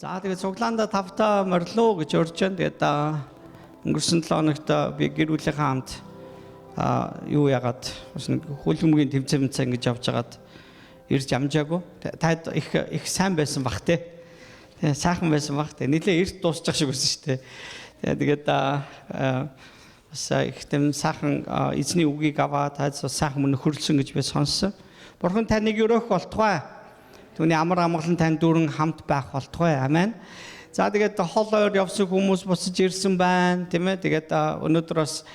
За, тэгээд цуглаанда тавтаа морилоо гэж урьж байна. Тэгээд өнгөрсөн 7 хоногт би гэр бүлийнхээ хамт юу яагаад бас нэг хөлбөмбөгийн тэмцээн мцэн гэж явж хагаад ирж амжаагүй. Таад их их сайн байсан бах те. Тэгээ сайхан байсан бах. Тэгээ нилээ эрт дуусчих шиг байсан шүү дээ. Тэгээд бас их тэм сайхан эзний үгийг аваад таад сайхан мөн нөхөрлсөн гэж би сонссон. Бурхан таныг өрөөх болтугай. Түүний амар амгалан тань дүүрэн хамт байх болтугай. Амен. За, тэгээд хол ойр явсан хүмүүс буцаж ирсэн байна, тийм ээ. Тэгээд өнөөдөр бас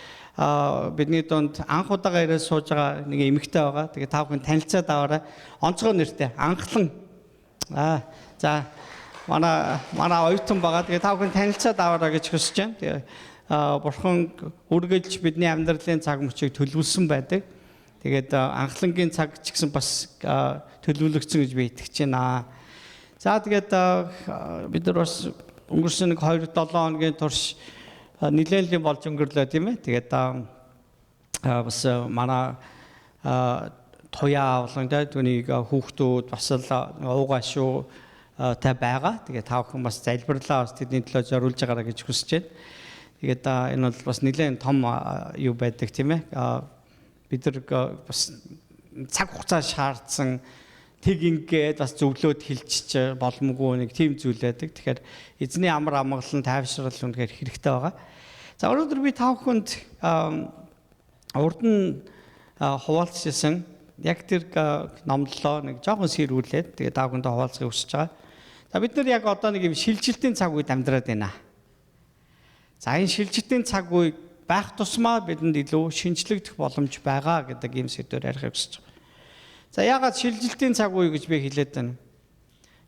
бидний дунд анх удаага ирээд сууж байгаа нэг эмэгтэй байгаа. Тэгээд та бүхэн танилцаад аваарай. Онцгой нэртэй Анхлан. За, манай оюутан байгаа. Тэгээд та бүхэн танилцаад аваарай гэж хүсэж байна. Тэгээд бурхан үргэлж бидний амьдралын цаг мөчийг төлөвлөсөн байдаг. Тэгээд анхлангийн цаг ч гэсэн бас төлөвлөгдсөн гэж би итгэж байна. За, тэгээд бид нар бас өнгөрсөн нэг 2 7 хоногийн турш нэлээд юм болж өнгөрлөө, тийм ээ. Тэгээд бас манай туяа болон түүнийг хүүхдүүд бас л уугаа шүү та байгаа. Тэгээд та бүхэн бас залбирлаа, бас тэдний төлөө зориулж байгаарай гэж хүсэж байна. Тэгээд энэ бол бас нэлээд том юу байдаг, тийм ээ. Бид нар бас цаг хугацаа шаардсан, тэг ингээд бас зөвлөөд хэлчих боломгүй нэг тийм зүйл байдаг. Тэгэхээр эзний амар амгалан, тайвшрал үнэхээр хэрэгтэй байгаа. За, өнөөдөр би та бүхэнд урд нь хуваалцсан яг тэр номлолоо нэг жоохон сэрүүлээд тэгээд та бүхэндээ хуваалцахыг хүсэж байгаа. За, бид нар яг одоо нэг юм шилжилтийн цаг үед амьдраад байна. За, энэ шилжилтийн цаг үе байх тусмаа бидэнд илүү шинжлэгдэх боломж байгаа гэдэг ийм сэдвээр ярихыг хүсэж байгаа. За, яагаад шилжилтийн цаг үе гэж би хэлээд байна?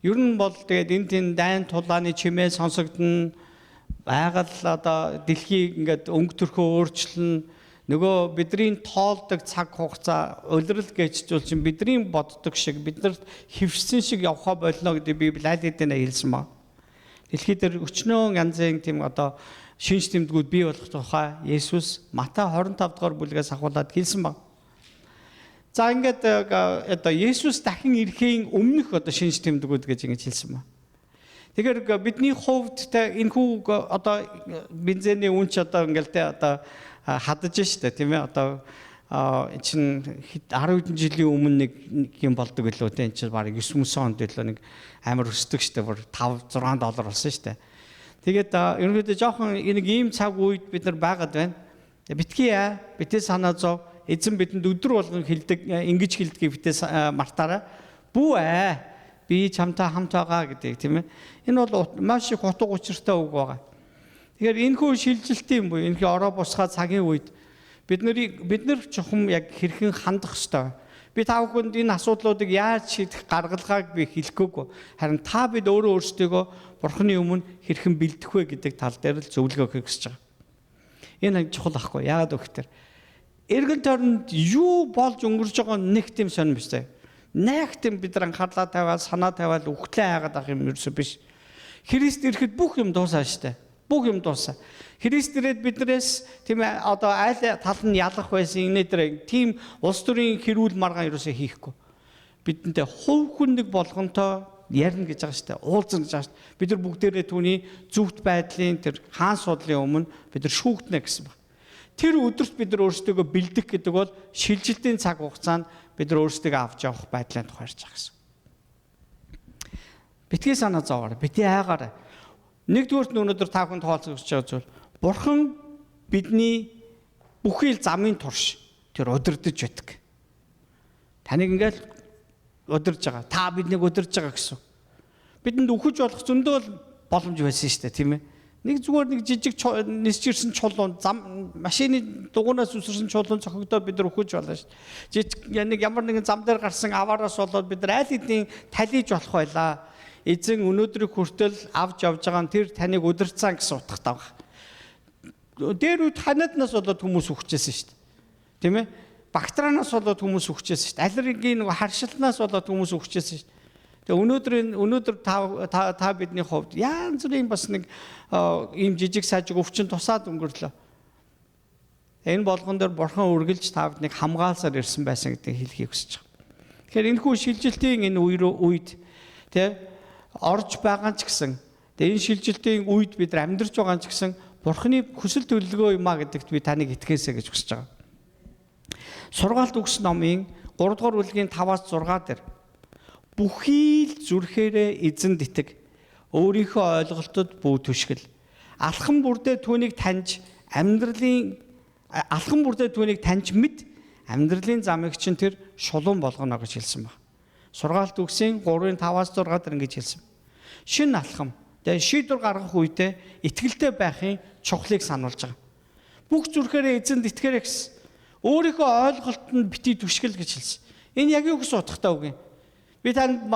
Ер нь бол тэгээд энэ тийм дайн тулааны чимээ сонсогдоно, байгаль одоо дэлхий ингээд өнгө төрхөө өөрчлөн, нөгөө бидний тоолдог цаг хугацаа улирал гэж зүйл чинь бидний боддог шиг, биднэрт хэвшсэн шиг явхаа болно гэдэг Библи аль хэдийнэ хэлсэн ба. Дэлхий дээр өчнөөн янзын тийм одоо шинж тэмдгүүд бий болох тухай Есүс Матай 25 дугаар бүлгээс ахуулаад хэлсэн ба. За, ингээд одоо Есүс дахин ирэхийн өмнөх одоо шинж тэмдгүүд гэж ингэж хэлсэн ба. Тэгэхээр бидний хувьд те энэхүү одоо бензиний үн ч одоо ингээл те одоо хадаж штэ, тийм ээ, одоо чин 10 хэдэн жилийн өмнө нэг юм болдог билүү те, энэ чинь бараг 9 9 онд билүү, нэг амар өсдөг штэ, бүр 5 6 доллар болсон штэ. Тэгээд ерөнхийдөө жоохон нэг ийм цаг үед бид нар байгаад байна. Битгий яа, битээ санаа зов, эзэн бидэнд өдөр болгон хэлдэг, ингэж хэлдгийг битээ мартаарай. Бүү ээ, би чамтай хамт байгаа гэдэг, тийм ээ. Энэ бол маш их утга учиртай үг байгаа. Тэгэхээр энэхүү шилжилтийн буюу энэхүү ороо бусгаа цагийн үед бид нар чухам яг хэрхэн хандах ёстой. Би та бүхэнд энэ асуудлуудыг яаж шийдэх гаргалгааг би хэлэхгүйг. Харин та бид өөрөө өөрсдийгөө Бурхны өмнө хэрхэн бэлдэх вэ гэдэг тал дээр л зөвлөгөө өгөхийг хүсэж байгаа. Энэ чухал ахгүй. Яагаад гэвэл эргэн тойронд юу болж өнгөрж байгаа нэг тийм сонир биш заяа. Нэг тийм бид нар анхаарлаа тавиад, санаа тавиад үхлээ хайгаад авах юм ерөөсөө биш. Христ ирэхэд бүх юм дуусаа штэ. Бүх юм дуусаа. Христ ирээд биднээс, тийм ээ, одоо айл тал нь ялах байсан энэ дээр тийм улс төрийн хэрүүл маргаан ерөөсөө хийхгүй. Бидэнтэй хувь хүн нэг болгонтой ярина гэж байгаа штэ. Уулзна гэж байгаа штэ. Бид нар бүгдээрээ түүний зөвхт байдлын тэр хаан суудлын өмнө бид нар шүүгдэнэ гэсэн баг. Тэр өдөрт бид нар өөрсдийгөө бэлдэх гэдэг бол шилжилтийн цаг хугацаанд бид нар өөрсдийгөө авч явах байдлын тухай ярьж байгаа гэсэн. Битгий санаа зовоорой. Битгий айгаарай. Нэгдүгüүрт нь өнөөдөр та бүхэнд хуваалцах хүсэж байгаа зүйл, Бурхан бидний бүхий л замын турш тэр удирдах байдаг. Таныг ингээл удирж байгаа. Та биднийг удирж байгаа гэсэн. Бидэнд үхэж болох зөндөө л боломж байсан шүү дээ, тийм ээ. Нэг зүгээр нэг жижиг нисч ирсэн чулуун, зам машины дугуйнаас үсэрсэн чулуун цохигдоод бид нар үхэж болно шүү дээ. Жижиг нэг ямар нэгэн зам дээр гарсан аваараас болоод бид нар аль хэдийн талийж болох байлаа. Эзэн өнөөдрийг хүртэл авч явж байгаа нь тэр таныг удирцсан гэсэн утгатай байна. Дээр үед ханиаднаас болоод хүмүүс үхчихсэн шүү дээ. Тийм ээ? Бактерианаас болоод хүмүүс үхчихсэн шүү дээ. Аллергийн нэг харшилтнаас болоод хүмүүс үхчихсэн шүү дээ. Тэгээ өнөөдөр та та бидний хувьд янз бүрийн бас нэг ийм жижиг сажиг өвчин тусаад өнгөрлөө. Энэ болгон дээр Бурхан үргэлж та биднийг хамгаалсаар ирсэн байсан гэдгийг хэлхийг хүсэж байгаа. Тэгэхээр энэхүү шилжилтийн энэ үе үед тэ орж байгаа ч гэсэн Тэгээ энэ шилжилтийн үед бид нар амьдарч байгаа ч гэсэн Бурхны хүсэл төлөвлөгөө юм а гэдэгт би таныг итгэсэй гэж хүсэж байгаа. Сургаалт үгс номын 3 дугаар бүлгийн 5-аас 6 дээр бүхий л зүрхээрээ эзэнд итэг, өөрийнхөө ойлголтод бүү түшгэл. Алхам бүрдээ түүнийг таньж амьдралын алхам бүрдээ түүнийг таньж мэд амьдралын замыг чинь тэр шулуун болгоно гэж хэлсэн баг. Сургаалт үгсийн 3-ын 5-аас 6 дээр ингэж хэлсэн. Шинэ алхам, тэгээ шийдвэр гаргах үедээ итгэлтэй байхын чухлыг сануулж байгаа. Бүх зүрхээрээ эзэнд итгээрэй гэсэн. Өөрийнхөө ойлголтод битгий түшгэл гэж хэлсэн. Энэ яг юу гэсэн утгатай үг юм? Би танд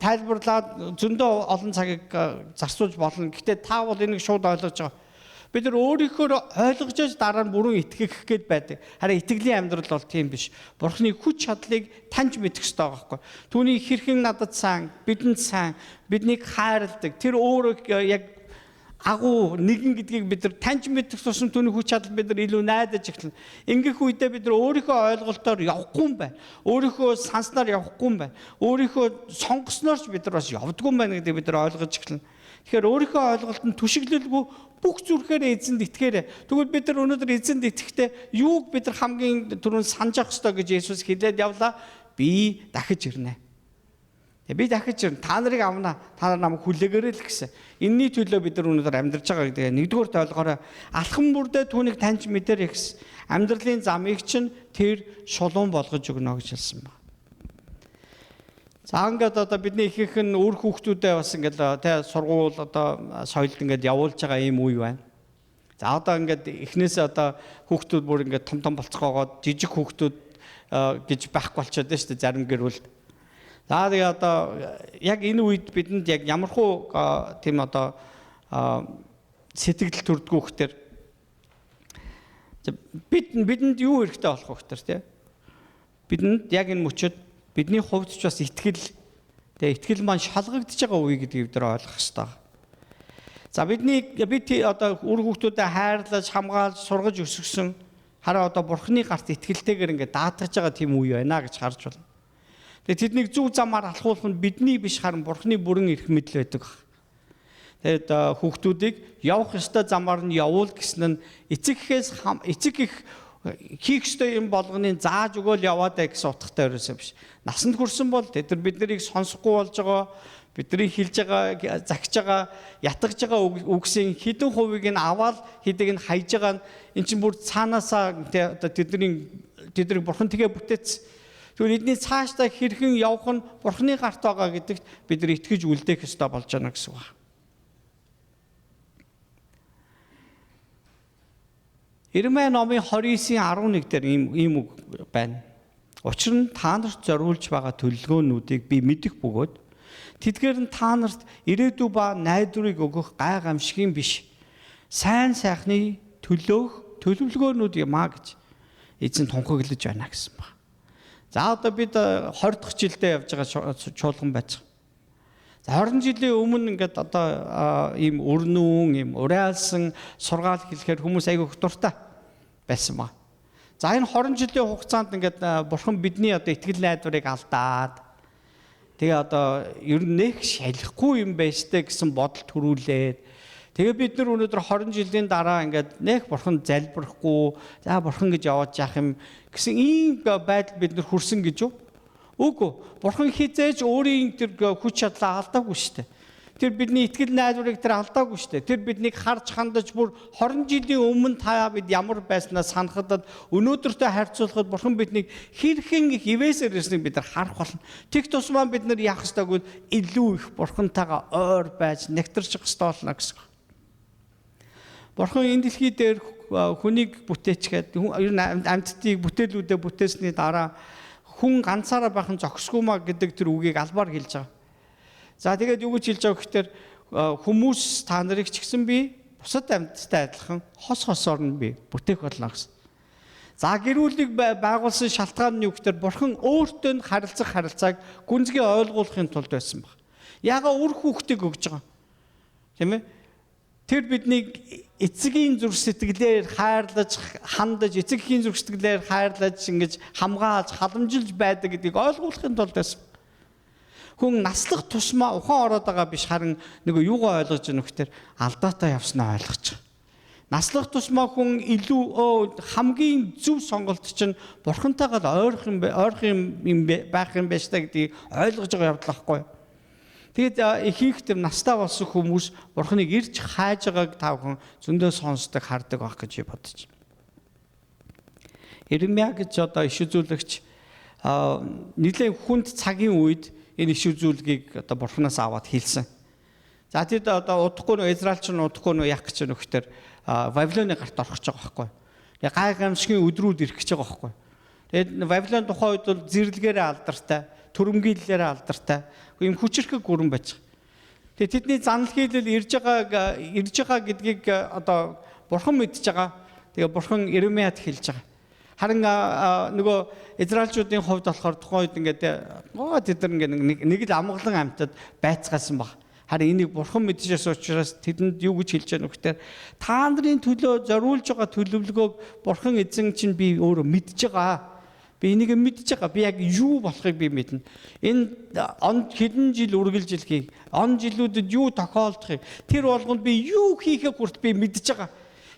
тайлбарлаад зөндөө олон цагийг зарцуулж болно. Гэхдээ та бол энийг шууд ойлгож байгаа. Бид нар өөрийнхөө ойлгож дараа нь бүрэн итгэх гээд байдаг. Харин итгэлийн амьдрал бол тийм биш. Бурхны хүч чадлыг таньж мэдэх ёстой байгаа байхгүй. Түүний хэрхэн надад сайн, бидэнд сайн, биднийг хайрладаг. Тэр өөрөө яг агуу нэгэн гэдгийг бид нар таньж мэдэх тусам түүний хүч чадал бид нар илүү найдаж эхэлнэ. Ингэх үедээ бид нар өөрийнхөө ойлголтоор явахгүй юм байна. Өөрийнхөө санснаар явахгүй юм байна. Өөрийнхөө сонгосноор ч бид нар бас явдаггүй юм байна гэдгийг бид нар ойлгож эхэлнэ. Тэгэхээр өөрийнхөө ойлголтод түшиглэлгүй бүх зүрхээрээ эзэнд итгээрэй. Тэгвэл бид нар өнөөдөр эзэнд итгэхдээ юуг бид нар хамгийн түрүүнд санаж авах ёстой гэж Есүс хэлээд явлаа. Би дахиж ирнэ. Би дахиж ирнэ. Та нарыг авна. Та нар намайг хүлээгээрэй л гэсэн. Энийний төлөө бид нар өнөөдөр амьдарч байгаа гэдгээ нэгдүгээр ойлгоорой. Алхам бүрдээ түүнийг таньж мэдэрэй гэсэн. Амьдралын замыг чинь тэр шулуун болгож өгнө гэж хэлсэн байна. За ингээд одоо бидний ихэнх нь үр хүүхдүүдээ бас ингээд тэ сургууль одоо соёлд ингээд явуулж байгаа ийм үе байна. За одоо ингээд эхнээсээ одоо хүүхдүүд бүр ингээд том том болцоогоод жижиг хүүхдүүд гэж байхгүй болчиход байна шүү дээ зарим гэр бүл. За тэгээ одоо яг энэ үед бидэнд яг ямархуу тийм одоо сэтгэл төрдгүү хтэр бидэнд юу хэрэгтэй болох вэ хтэр тий? Бидэнд яг энэ мөчөд бидний хувьд ч бас итгэл тэгээ итгэл маань шалгагдж байгаа үе гэдгийг бид нар ойлгох ёстой. За бид одоо үр хүүхдүүдэд хайрлаж, хамгаалж, сургаж өсгсөн хараа одоо Бурхны гарт итгэлтэйгээр ингээд даатгаж байгаа тийм үе байна гэж харж байна. Тэгээ тэднийг зөв замаар алхуулах нь бидний биш харин Бурхны бүрэн эрх мэдэл байдаг. Тэгээд хүүхдүүдийг явах ёстой замаар нь явуул гэсэн нь эцэг эхээс эцэг их хийх ёстой юм болгоныг зааж өгөөл яваад бай гэсэн утгатай ерөөсөө биш. Насанд хүрсэн бол тэд нар бид нарыг сонсохгүй болж байгаа, бидний хэлж байгаа, загч байгаа, ятгаж байгаа үгсийн хэдэн хувийг нь аваад хэдийг нь хайж байгаа нь эн чинь бүр цаанаасаа одоо тэднийг Бурхан тэгээ бүтээц. Тэгвэл эдний цаашдаа хэрхэн явах нь Бурханы гарт байгаа гэдэгт бид нар итгэж үлдээх ёстой болж байна гэсэн үг. Иремья номын 29-ийн 11 дээр ийм үг байна. Учир нь та нарт зориулж байгаа төлөвлөгөөнүүдийг би мэдэх бөгөөд тэдгээр нь та нарт ирээдүй ба найдварыг өгөх гай гамшигын биш. Сайн сайхны төлөөх төлөвлөгөөнүүд юм а гэж эзэн тунхаглаж байна гэсэн баг. За одоо бид 20 дахь жилдээ явж байгаа чуулган байж байгаа. За 20 жилийн өмнө ингээд одоо ийм өрнүүн, ийм урайлсан сургаал хэлэхээр хүмүүс айгүй их дуртай байсан ба. За энэ 20 жилийн хугацаанд ингээд Бурхан бидний одоо итгэл найдварыг алдаад тэгээ одоо ер нь нэх шалихгүй юм байж тээ гэсэн бодол төрүүлээд тэгээ бид нар өнөөдөр 20 жилийн дараа ингээд нэх Бурхан залбирахгүй, за Бурхан гэж яваад яах юм гэсэн ийм байдал бид нар хүрсэн гэж юу? Үгүй. Бурхан хизээж өөрийн тэр хүч чадлаа алдаагүй шүү дээ. Тэр бидний итгэл найдварыг тэр алдаагүй шүү дээ. Тэр биднийг харж хандаж бүр 20 жилийн өмнө та бид ямар байснаа санахад өнөөдөртэй харьцуулахад Бурхан биднийг хэрхэн их ивээсээр ирснийг бид нар харах болно. Тэг тусмаа бид нар яах ёстойг илүү их Бурхантайгаа ойр байж нэгтэрчих ёстой болно гэсэн. Бурхан энэ дэлхий дээр хүнийг бүтээчгээд ер нь амьтдыг бүтээлүүдээ бүтээсний дараа хүн ганцаараа байх нь зохисгүй маа гэдэг тэр үгийг албаар хэлж байгаа. За тэгээд юу гэж хэлж байгаа гэхээр хүмүүс та нарыг ч гэсэн би бусад амьттай адилхан хос хосоор нь би бүтээх болно гэсэн. За гэр бүлийг байгуулсан шалтгаан нь юу гэхээр Бурхан өөртөө нь харилцах харилцааг гүнзгий ойлгуулахын тулд байсан баг. Яагаад үр хүүхдийг өгж байгаа? Тийм ээ? Тэр биднийг эцгийн зүрх сэтгэлээр хайрлаж, хандаж, эцэг эхийн зүрх сэтгэлээр хайрлаж, ингэж хамгаалж, халамжилж байдаг гэдгийг ойлгуулахын тулд байсан. Хүн наслах тусмаа ухаан ороод байгаа биш, харин нөгөө юугаа ойлгож байгаа нөхдөр алдаатай явснаа ойлгож байгаа. Наслах тусмаа хүн илүү хамгийн зөв сонголт чинь бурхантайгаа ойрох юм байх юм байна штэ гэдгийг ойлгож байгаа явдал байхгүй. Тэгээд ихэнх тэр настай болсон хүмүүс бурханыг ирж хайж байгааг та бүхэн зөндөө сонсдог, хардаг байх гэж бодож. Иремья гэж одоо иш үзүүлэгч нэлээд хүнд цагийн үед энэ иш үзүүлгийг одоо бурханаас аваад хэлсэн. За тэд одоо удахгүй нөө Израильч нь удахгүй нөө яах гэж нөхдөр Вавилоны гарт орох гэж байгаа байхгүй. Тэгээ гай гамшигын өдрүүд ирэх гэж байгаа байхгүй. Тэгээд Вавилон тухайн үед бол зэрлэгээрээ алдартай, төрөмгийллээрээ алдартай, ийм хүчирхэг гүрэн байж. Тэгээ тэдний занал хийлэл ирж байгаа гэдгийг одоо бурхан мэдж байгаа. Тэгээ бурхан Иремьяд хэлж байгаа. Харин нөгөө Израильчуудын хувьд болохоор тухайн үед ингээд тэд нар ингээд нэг л амгалан амьтад байцгаасан баг. Харин энийг бурхан мэдчихсэн учраас тэдэнд юу гэж хэлж байгаа нөхдөр та нарын төлөө зориулж байгаа төлөвлөгөөг бурхан эзэн чинь би өөрөө мэдж байгаа. Би энийг мэдж байгаа. Би яг юу болохыг би мэднэ. Энэ он хэдэн жил үргэлжилхийг, он жилүүдэд юу тохиолдохыг, тэр болгонд би юу хийхээ хүрт би мэдж байгаа.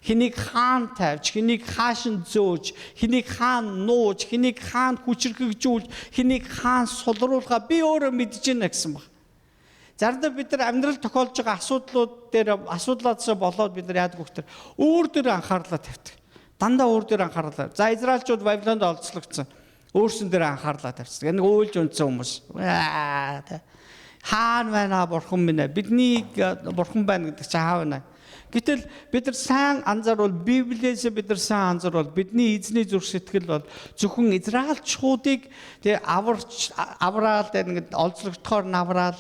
Хэнийг хаан тавьж, хэнийг хаашин зөөж, хэнийг хаан нууж, хэнийг хаан хүчрхэгжүүлж, хэнийг хаан сулруулгаа би өөрөө мэдж байна гэсэн баг. Заримдаа бид нар амьдрал тохиолж байгаа асуудлууд дээр асуудлаасаа болоод бид нар яадаг вэ гэхээр өөр дээр анхаарлаа тавьдаг. Дандаа өөр дээр анхаарлаа. За Израильчууд Вавилонд олзлогдсон. Өөрсөн дээр анхаарлаа тавьчихсан. Нэг уйлж унтсан хүмүүс. Хаан байна бурхан минь ээ. Бидний бурхан байна гэдэг чинь хаа байна? Гэтэл бид нар сайн анзаарвал Библиэс бид нар сайн анзаарвал бидний эзний зүрх сэтгэл бол зөвхөн Израильчуудыг тэг аварч авраал ингээд олзлогдохоор навраал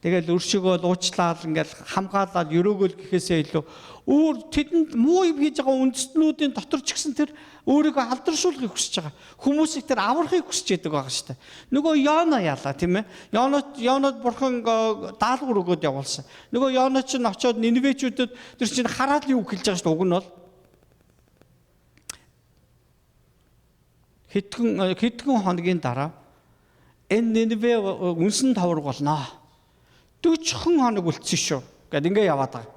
тэгэл өршөөгөө уучлаал ингээл хамгаалаад өрөөгөл гэхээсээ илүү өөр тэдэнд муу юм хийж байгаа үндэстнүүдийн дотор ч гэсэн тэр өөрийгөө алдаршуулахыг хүсэж байгаа. Хүмүүсийг тэр аврахыг хүсэж яадаг байгаа шүү дээ. Нөгөө Йона ялаа тийм ээ. Йонод бурхан даалгавар өгөөд явуулсан. Нөгөө Йона чинь очиод Ниневечүүдэд тэр чинь хараад юу хэлж байгаа шүү дээ. Уг нь бол хэдхэн хоногийн дараа энэ Ниневе үнсэн товрог болно. 40 хоног үлдсэн шүү. Гэт ингээ яваад байгаа.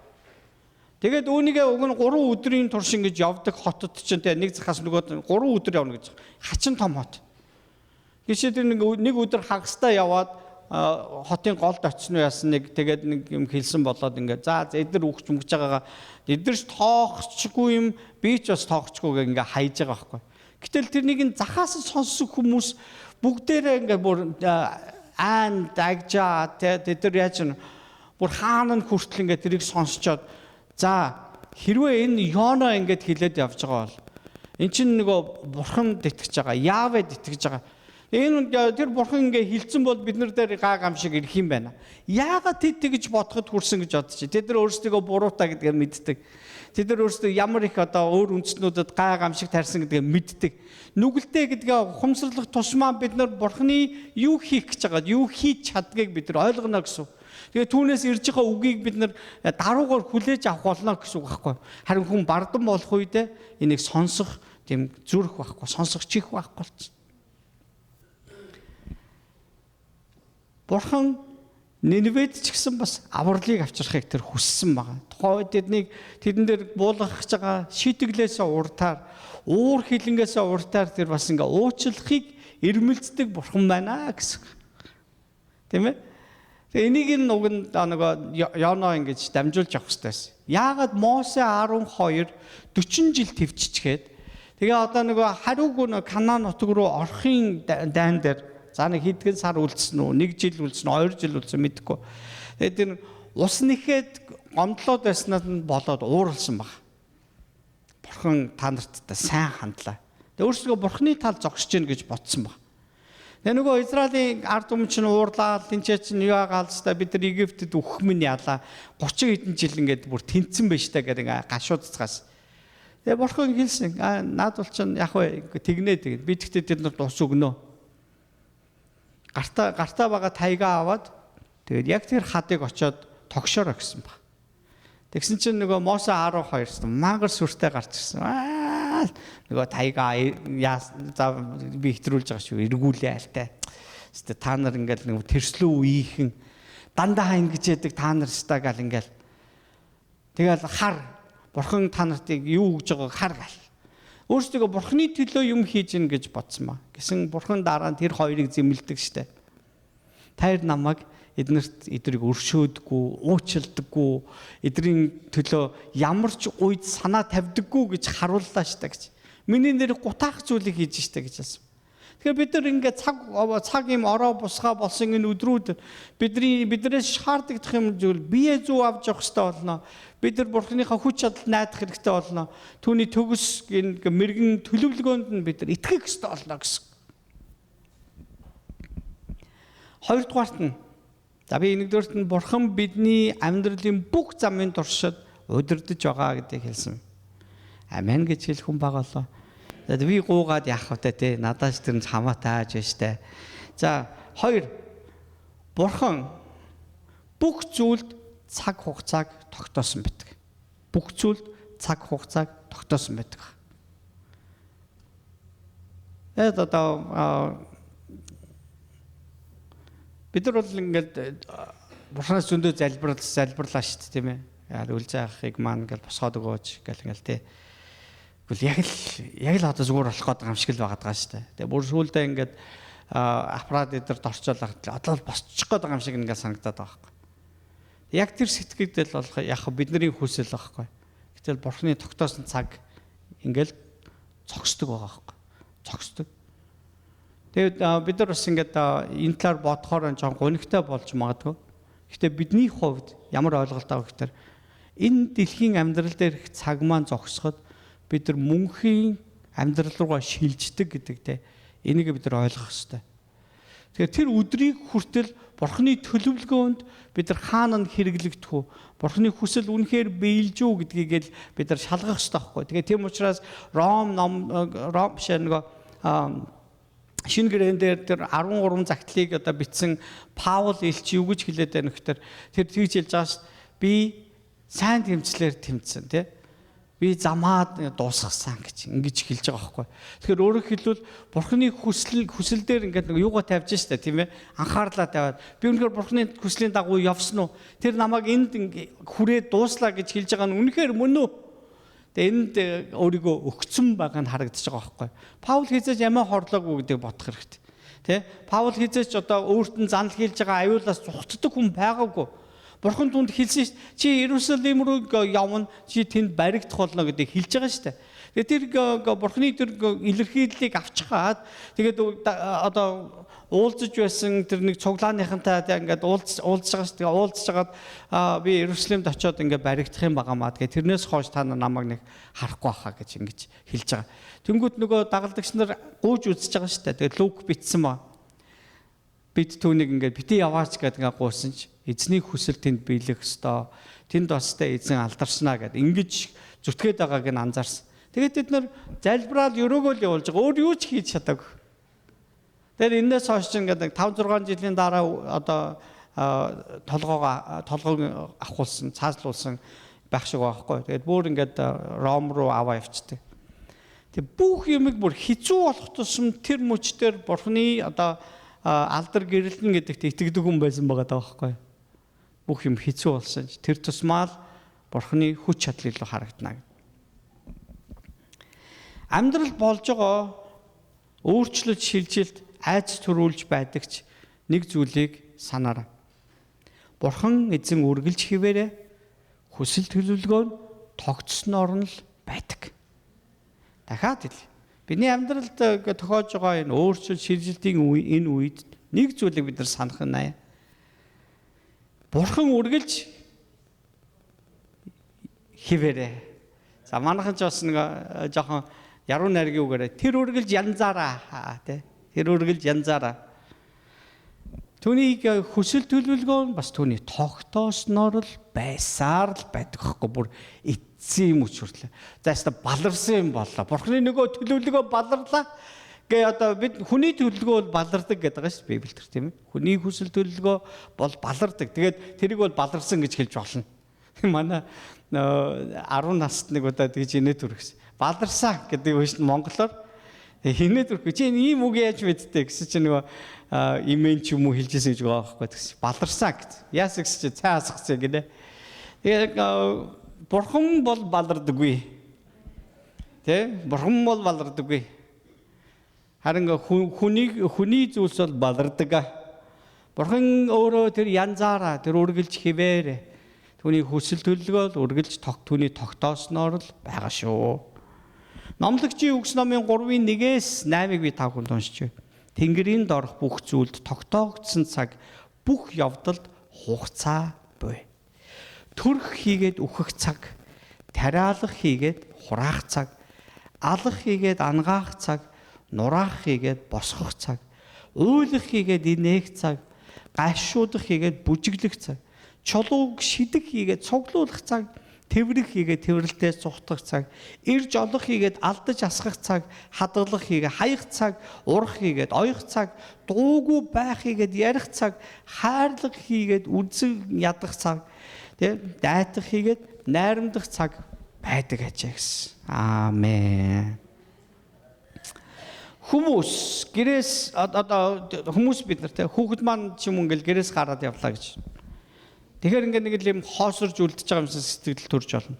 Тэгээд үүнийгээ уг нь 3 өдрийн турш ингэж явдаг хотод чинь тэ нэг захаас нөгөө 3 өдөр явна гэж. Хачин том хот. Гэвч тэр нэг өдөр хагастай яваад хотын голд очсон уу яасан нэг тэгээд нэг юм хэлсэн болоод ингээ за эдгээр үхч мөнгөж байгаагаа эдгэрч тоохчгүй юм би ч бас тоохчгүй гэ ингээ хайж байгаа байхгүй. Гэтэл тэрнийг нь захаас сонссон хүмүүс бүгдээрээ ингээ бүр аан дагжаа тэд нар яаж бүр хаана нь хүртэл ингээд тэрийг сонсчоод за хэрвээ энэ Йона ингээд хилээд явж байгаа бол эн чинь нөгөө бурханд итгэж байгаа, Яавед итгэж байгаа. Энэ тэр бурхан ингээд хилцэн бол бид нар дээр гай гамшиг ирэх юм байна. Яагаад тэд тэгж бодоход хүрсэн гэж бодчих. Тэд нар өөрсдийгөө буруутай гэдгээ мэддэг. Тэд нар өөрсдөө ямар их одоо өөр үндэстнүүдэд гай гамшиг тарьсан гэдгээ мэддэг. Нүгэлтэй гэдгээ ухамсарлах тусмаа бид нар бурханы юу хийх гэж байгааг, юу хийж чаддгийг бид нар ойлгоно гэсэн. Тэгээ түүнээс ирж байгаа үгийг бид нар даруугаар хүлээж авах болно гэсэн үг байхгүй. Харин хүн бардан болох үедээ энийг сонсох тийм зүрх байхгүй, сонсох чих байхгүй болсон. Бурхан Ниневед ч гэсэн бас авралыг авчрахыг тэр хүссэн байгаа. Тухайн үед тэднийг тэдэн дээр буулгах гэж байгаа шийтгэлээсээ уртаар, уур хилэнгээсээ уртаар тэр бас ингээ уучлахыг эрмэлздэг бурхан байна гэсэн. Тийм ээ? Тэгээ энийг нь уг нь нөгөө Йоно ингэж дамжуулж авах хэрэгтэй байсан. Яагаад Мосе 12 40 жил төвччгээд тэгээ одоо нөгөө хариугүй нөгөө Канаан нутаг руу орохын дайн дээр за нэг хэдхэн сар үлдсэн үү, нэг жил үлдсэн үү, 2 жил үлдсэн мэдэхгүй. Тэгээд тэр ус нэхэд гомдлоод байснаас нь болоод ууралсан баг. Бурхан та нарт сайн хандлаа. Тэгээ өөрсдөө бурханы тал зогсож гин гэж бодсон баг. Тэгээ нөгөө Израилийн ард түмэн чинь уурлаа, тэнцээ чинь юу агаалцтай бид нар Египтэд үхэх минь ялаа. 30 хэдэн жил ингээд бүр тэнцсэн байж та гэдэг ингээ гашуудцгаас. Тэгээ бурхан хэлсэн. Наад бол чинь яг вэ тэгнэ тэгнэ. Би тэгтээ тэд нарт ус өгнө. Гартаа байгаа тайгаа аваад тэгээд яг тэр хадыг очиод тогшоорой гэсэн баг. Тэгсэн чинь нөгөө Мосе 12 мангар сүртэй гарч ирсэн. Нөгөө тайгаа яа за би хэтрүүлж байгаа шүү. Эргүүлээ альтай. Гэтэ та нар ингээл нэг тэрслүү үеийнхэн дандаа ингэж яадаг та нар стаа гал ингээл. Тэгэл хар бурхан та нартыг юу өгж байгааг хар гал. Өөрсдөө бурханы төлөө юм хийж гин гэж бодсон маа. Гэсэн бурхан дараа нь тэр хоёрыг зэмлдэг штэ. Тайр намайг эднэрт эдрийг өршөөдгүү, уучилдаггүй, эдрийн төлөө ямар ч үед санаа тавьдаггүй гэж харууллаа штэ гэж. Миний нэр гутаах зүйлийг хийж штэ гэж хэлсэн. Тэгэхээр бид нар ингээд цаг юм ороо бусгаа болсон энэ өдрүүд биднээс шаардлагадах юм зүйл бие зүү авч явах хэрэгтэй болно. Бид нар бурхныхаа хүч чадалд найдах хэрэгтэй болно. Түүний төгс энэ мэрэгэн төлөвлөгөөнд нь бид нар итгэх хэрэгтэй болно гэсэн. Хоёрдугаарт нь за би нэгдүгээрт нь бурхан бидний амьдралын бүх замын туршид удирдах байгаа гэдгийг хэлсэн. Амен гэж хэлэх хүн байгаа болоо. За би гуугаад яах вэ те? Надаас тэр нь хамаатай ааж байна штэ. За хоёр бурхан бүх зүйлд цаг хугацааг тогтоосон байдаг. Бүх зүйлд цаг хугацааг тогтоосон байдаг. Тэгээд одоо бид нар бол ингээд бурханаас зөндөө залбирлаа шүү дээ тийм ээ. Яа үлзээ ахыг маань ингээд босгоод өгөөч гэл ингээл те. Тэгвэл яг л одоо зүгээр болох гээд байгаа юм шиг л байгаад байгаа шүү дээ. Тэгээ бүр сүүлдээ ингээд аппарат эдэрт орчоол одоо л босчих гээд байгаа юм шиг ингээд санагдаад байгаа байхгүй. Яг тэр сэтгэгдэл болох яг бидний хүсэл байхгүй. Гэтэл бурхны тогтоосон цаг ингээд цогсдог байгаа байхгүй. Цогсдог. Тэгээд бид нар бас ингээд энэ талаар бодохоор жоохон гонигтай болж магадгүй. Гэхдээ бидний хувьд ямар ойлголт авах гэхээр энэ дэлхийн амьдрал дээрх цаг маань зогсоход бид нар мөнхийн амьдрал руугаа шилждэг гэдэг те энийг бид нар ойлгох ёстой. Тэгэхээр тэр өдрийг хүртэл бурхны төлөвлөгөөнд бид нар хаана нь хэрэглэгдэх үү? Бурхны хүсэл үнэхээр биелж үү гэдгийг л бид нар шалгах ёстой байхгүй. Тэгээ тийм учраас Ром ном Ром биш нөгөө шинэ гэрээн дээр тэр 13 загтлыг одоо бичсэн Паул элч юу гэж хэлээд байна гэхээр тэр тэгж хэлж байгаа ш. Би сайн тэмцлэр тэмцсэн тий. Би замаад дуусгасан гэж ингэж хэлж байгаа байхгүй. Тэгэхээр өөрөөр хэлбэл бурхны хүсэл дээр ингээд нэг юугаа тавьж штэ тийм ээ. Анхаарлаа тавиад би үнэхээр бурхны хүслийн дагуу явсан уу? Тэр намайг энд хүрээ дууслаа гэж хэлж байгаа нь үнэхээр мөн үү? Тэгээ энд өөрийгөө өгцөн байгаа нь харагдаж байгаа байхгүй. Паул хизээж ямаа хорлоогүй гэдгийг бодох хэрэгтэй. Тэ? Паул хизээж одоо өөрт нь занал хийлж байгаа аюулаас зүхтдэг хүн байгаагүй. Бурхан түнд хэлсэн шүү дээ. Чи Иерусалим руу явна, чи тэнд баригдах болно гэдгийг хэлж байгаа шүү дээ. Тэгээ тэр Бурханы тэр илэрхийллийг авчихаад тэгээд одоо уулзаж байсан тэр нэг цуглааныхантай ингээд уулзж байгаа шүү дээ. Уулзж хагаад би Иерусалимд очиод ингээд баригдах юм байгаа маа. Тэгээ тэрнээс хойш та нар намайг нэг харахгүй хаа гэж ингэж хэлж байгаа. Тэнгүүд нөгөө дагалдагч нар гууж үзэж байгаа шүү дээ. Тэгээ Лук бичсэн ба. Бид түүнийг ингээд бити яваач гэдэг ингээд гуйсан ч эзний хүсэл тэнд биелэх ёстой. Тэнд бастай эзэн алдаршнаа гэд ингэж зүтгээд байгааг нь анзаарсан. Тэгээд тэд нар залбираал өрөөгөө л явуулж байгаа. Өөр юу ч хийж чадаагүй. Тэгэхээр энэс хойш чинь ингээд 5 6 жилийн дараа одоо толгойг авахулсан, цааслуулсан байх шиг байхгүй. Тэгээд бүр ингээд Ром руу аваа явцдаг. Тэг бүх юмыг бүр хэцүү болох тусам тэр мөчтөр бурхны одоо алдар гэрэлтэн гэдэгт итгэдэг хүн байсан байгаа даа байхгүй. Бүх юм хэцүү болсон ч тэр тусмаа л бурхны хүч чадал илүү харагдана. Амьдрал болж байгаа өөрчлөлт шилжилт айц төрүүлж байдагч нэг зүйлийг санаарай. Бурхан эзэн үргэлж хിവэрэ хүсэл төлөвлөгөө нь тогтсноор нь л байдаг. Дахиад хэлье. Бидний амьдралд тохиож байгаа энэ өөрчлөлт шилжилтийн энэ үед нэг зүйлийг бид нар санах нь. Бурхан үргэлж хിവэрэ. За манайхан ч бас нэг жоохон яруу найргийн үгээрээ тэр үргэлж янзаараа тий. Тэр үргэлж янзаараа. Түүнийг хүсэл төлөвлөгөө нь бас түүний тогтоосноор л байсаар л байдаг хгүй бүр эцсийн мөч хүртлээ. За яста баларсан юм боллоо. Бурхны нөгөө төлөвлөгөө баларлаа. Гэ одоо бид хүний төлөвлөгөө бол балардаг гэдэг байгаа шүү Библиэлд тийм ээ. Хүний хүсэл төлөвлөгөө бол балардаг. Тэгээд тэрийг бол баларсан гэж хэлж болно. Манай 10 наснд нэг удаа тэгж инээ төрөхсөн. Баларсан гэдэг үгс нь монголоор. Хинээ төрөхгүй чи ийм үг яаж мэдтээ гэсэн чи нөгөө имэн ч юм уу хэлжсэн гэж байгаа байхгүй гэсэн. Баларсан гэж. Яасан гэсэн чи цай асгасан гинэ. Тэгээд бурхан бол балардаггүй. Тэ? Бурхан бол балардаггүй. Харин хүний зүйлс бол балардаг. Бурхан өөрөө тэр янзаараа тэр үргэлж хിവэр түүний хүсэл төлөвлөгөө үргэлж түүний тогтоосноор л байгаа шүү. Номлогчийн үгс номын 3-ын 1-ээс 8-ыг би та бүхэнд уншиж байна. Тэнгэрийн доорх бүх зүйлд тогтоогдсон цаг, бүх явдалд хугацаа буй. Төрх хийгээд үхэх цаг, тариалах хийгээд хураах цаг, алах хийгээд ангаах цаг, нураах хийгээд босгох цаг, уйлах хийгээд инээх цаг, гашуудах хийгээд бүжиглэх цаг, чулууг шидэх хийгээд цуглуулах цаг, тэврэх хийгээд тэврэлтээ цухтах цаг, ирж олох хийгээд алдаж асгах цаг, хадгалах хийгээд хаях цаг, урах хийгээд оёх цаг, дуугүй байх хийгээд ярих цаг, хайрлах хийгээд үзэн ядах цаг, тэ дайтах хийгээд найрамдах цаг байдаг ажээ гэсэн. Аамен. Хүмүүс гэрээс одоо хүмүүс бид нар тэ хүүхэд маань ч юм ингээл гэрээс гараад явлаа гэж. Тэгэхээр ингээд нэг л юм хоосорж үлдэж байгаа юмсан сэтгэл төрж болно.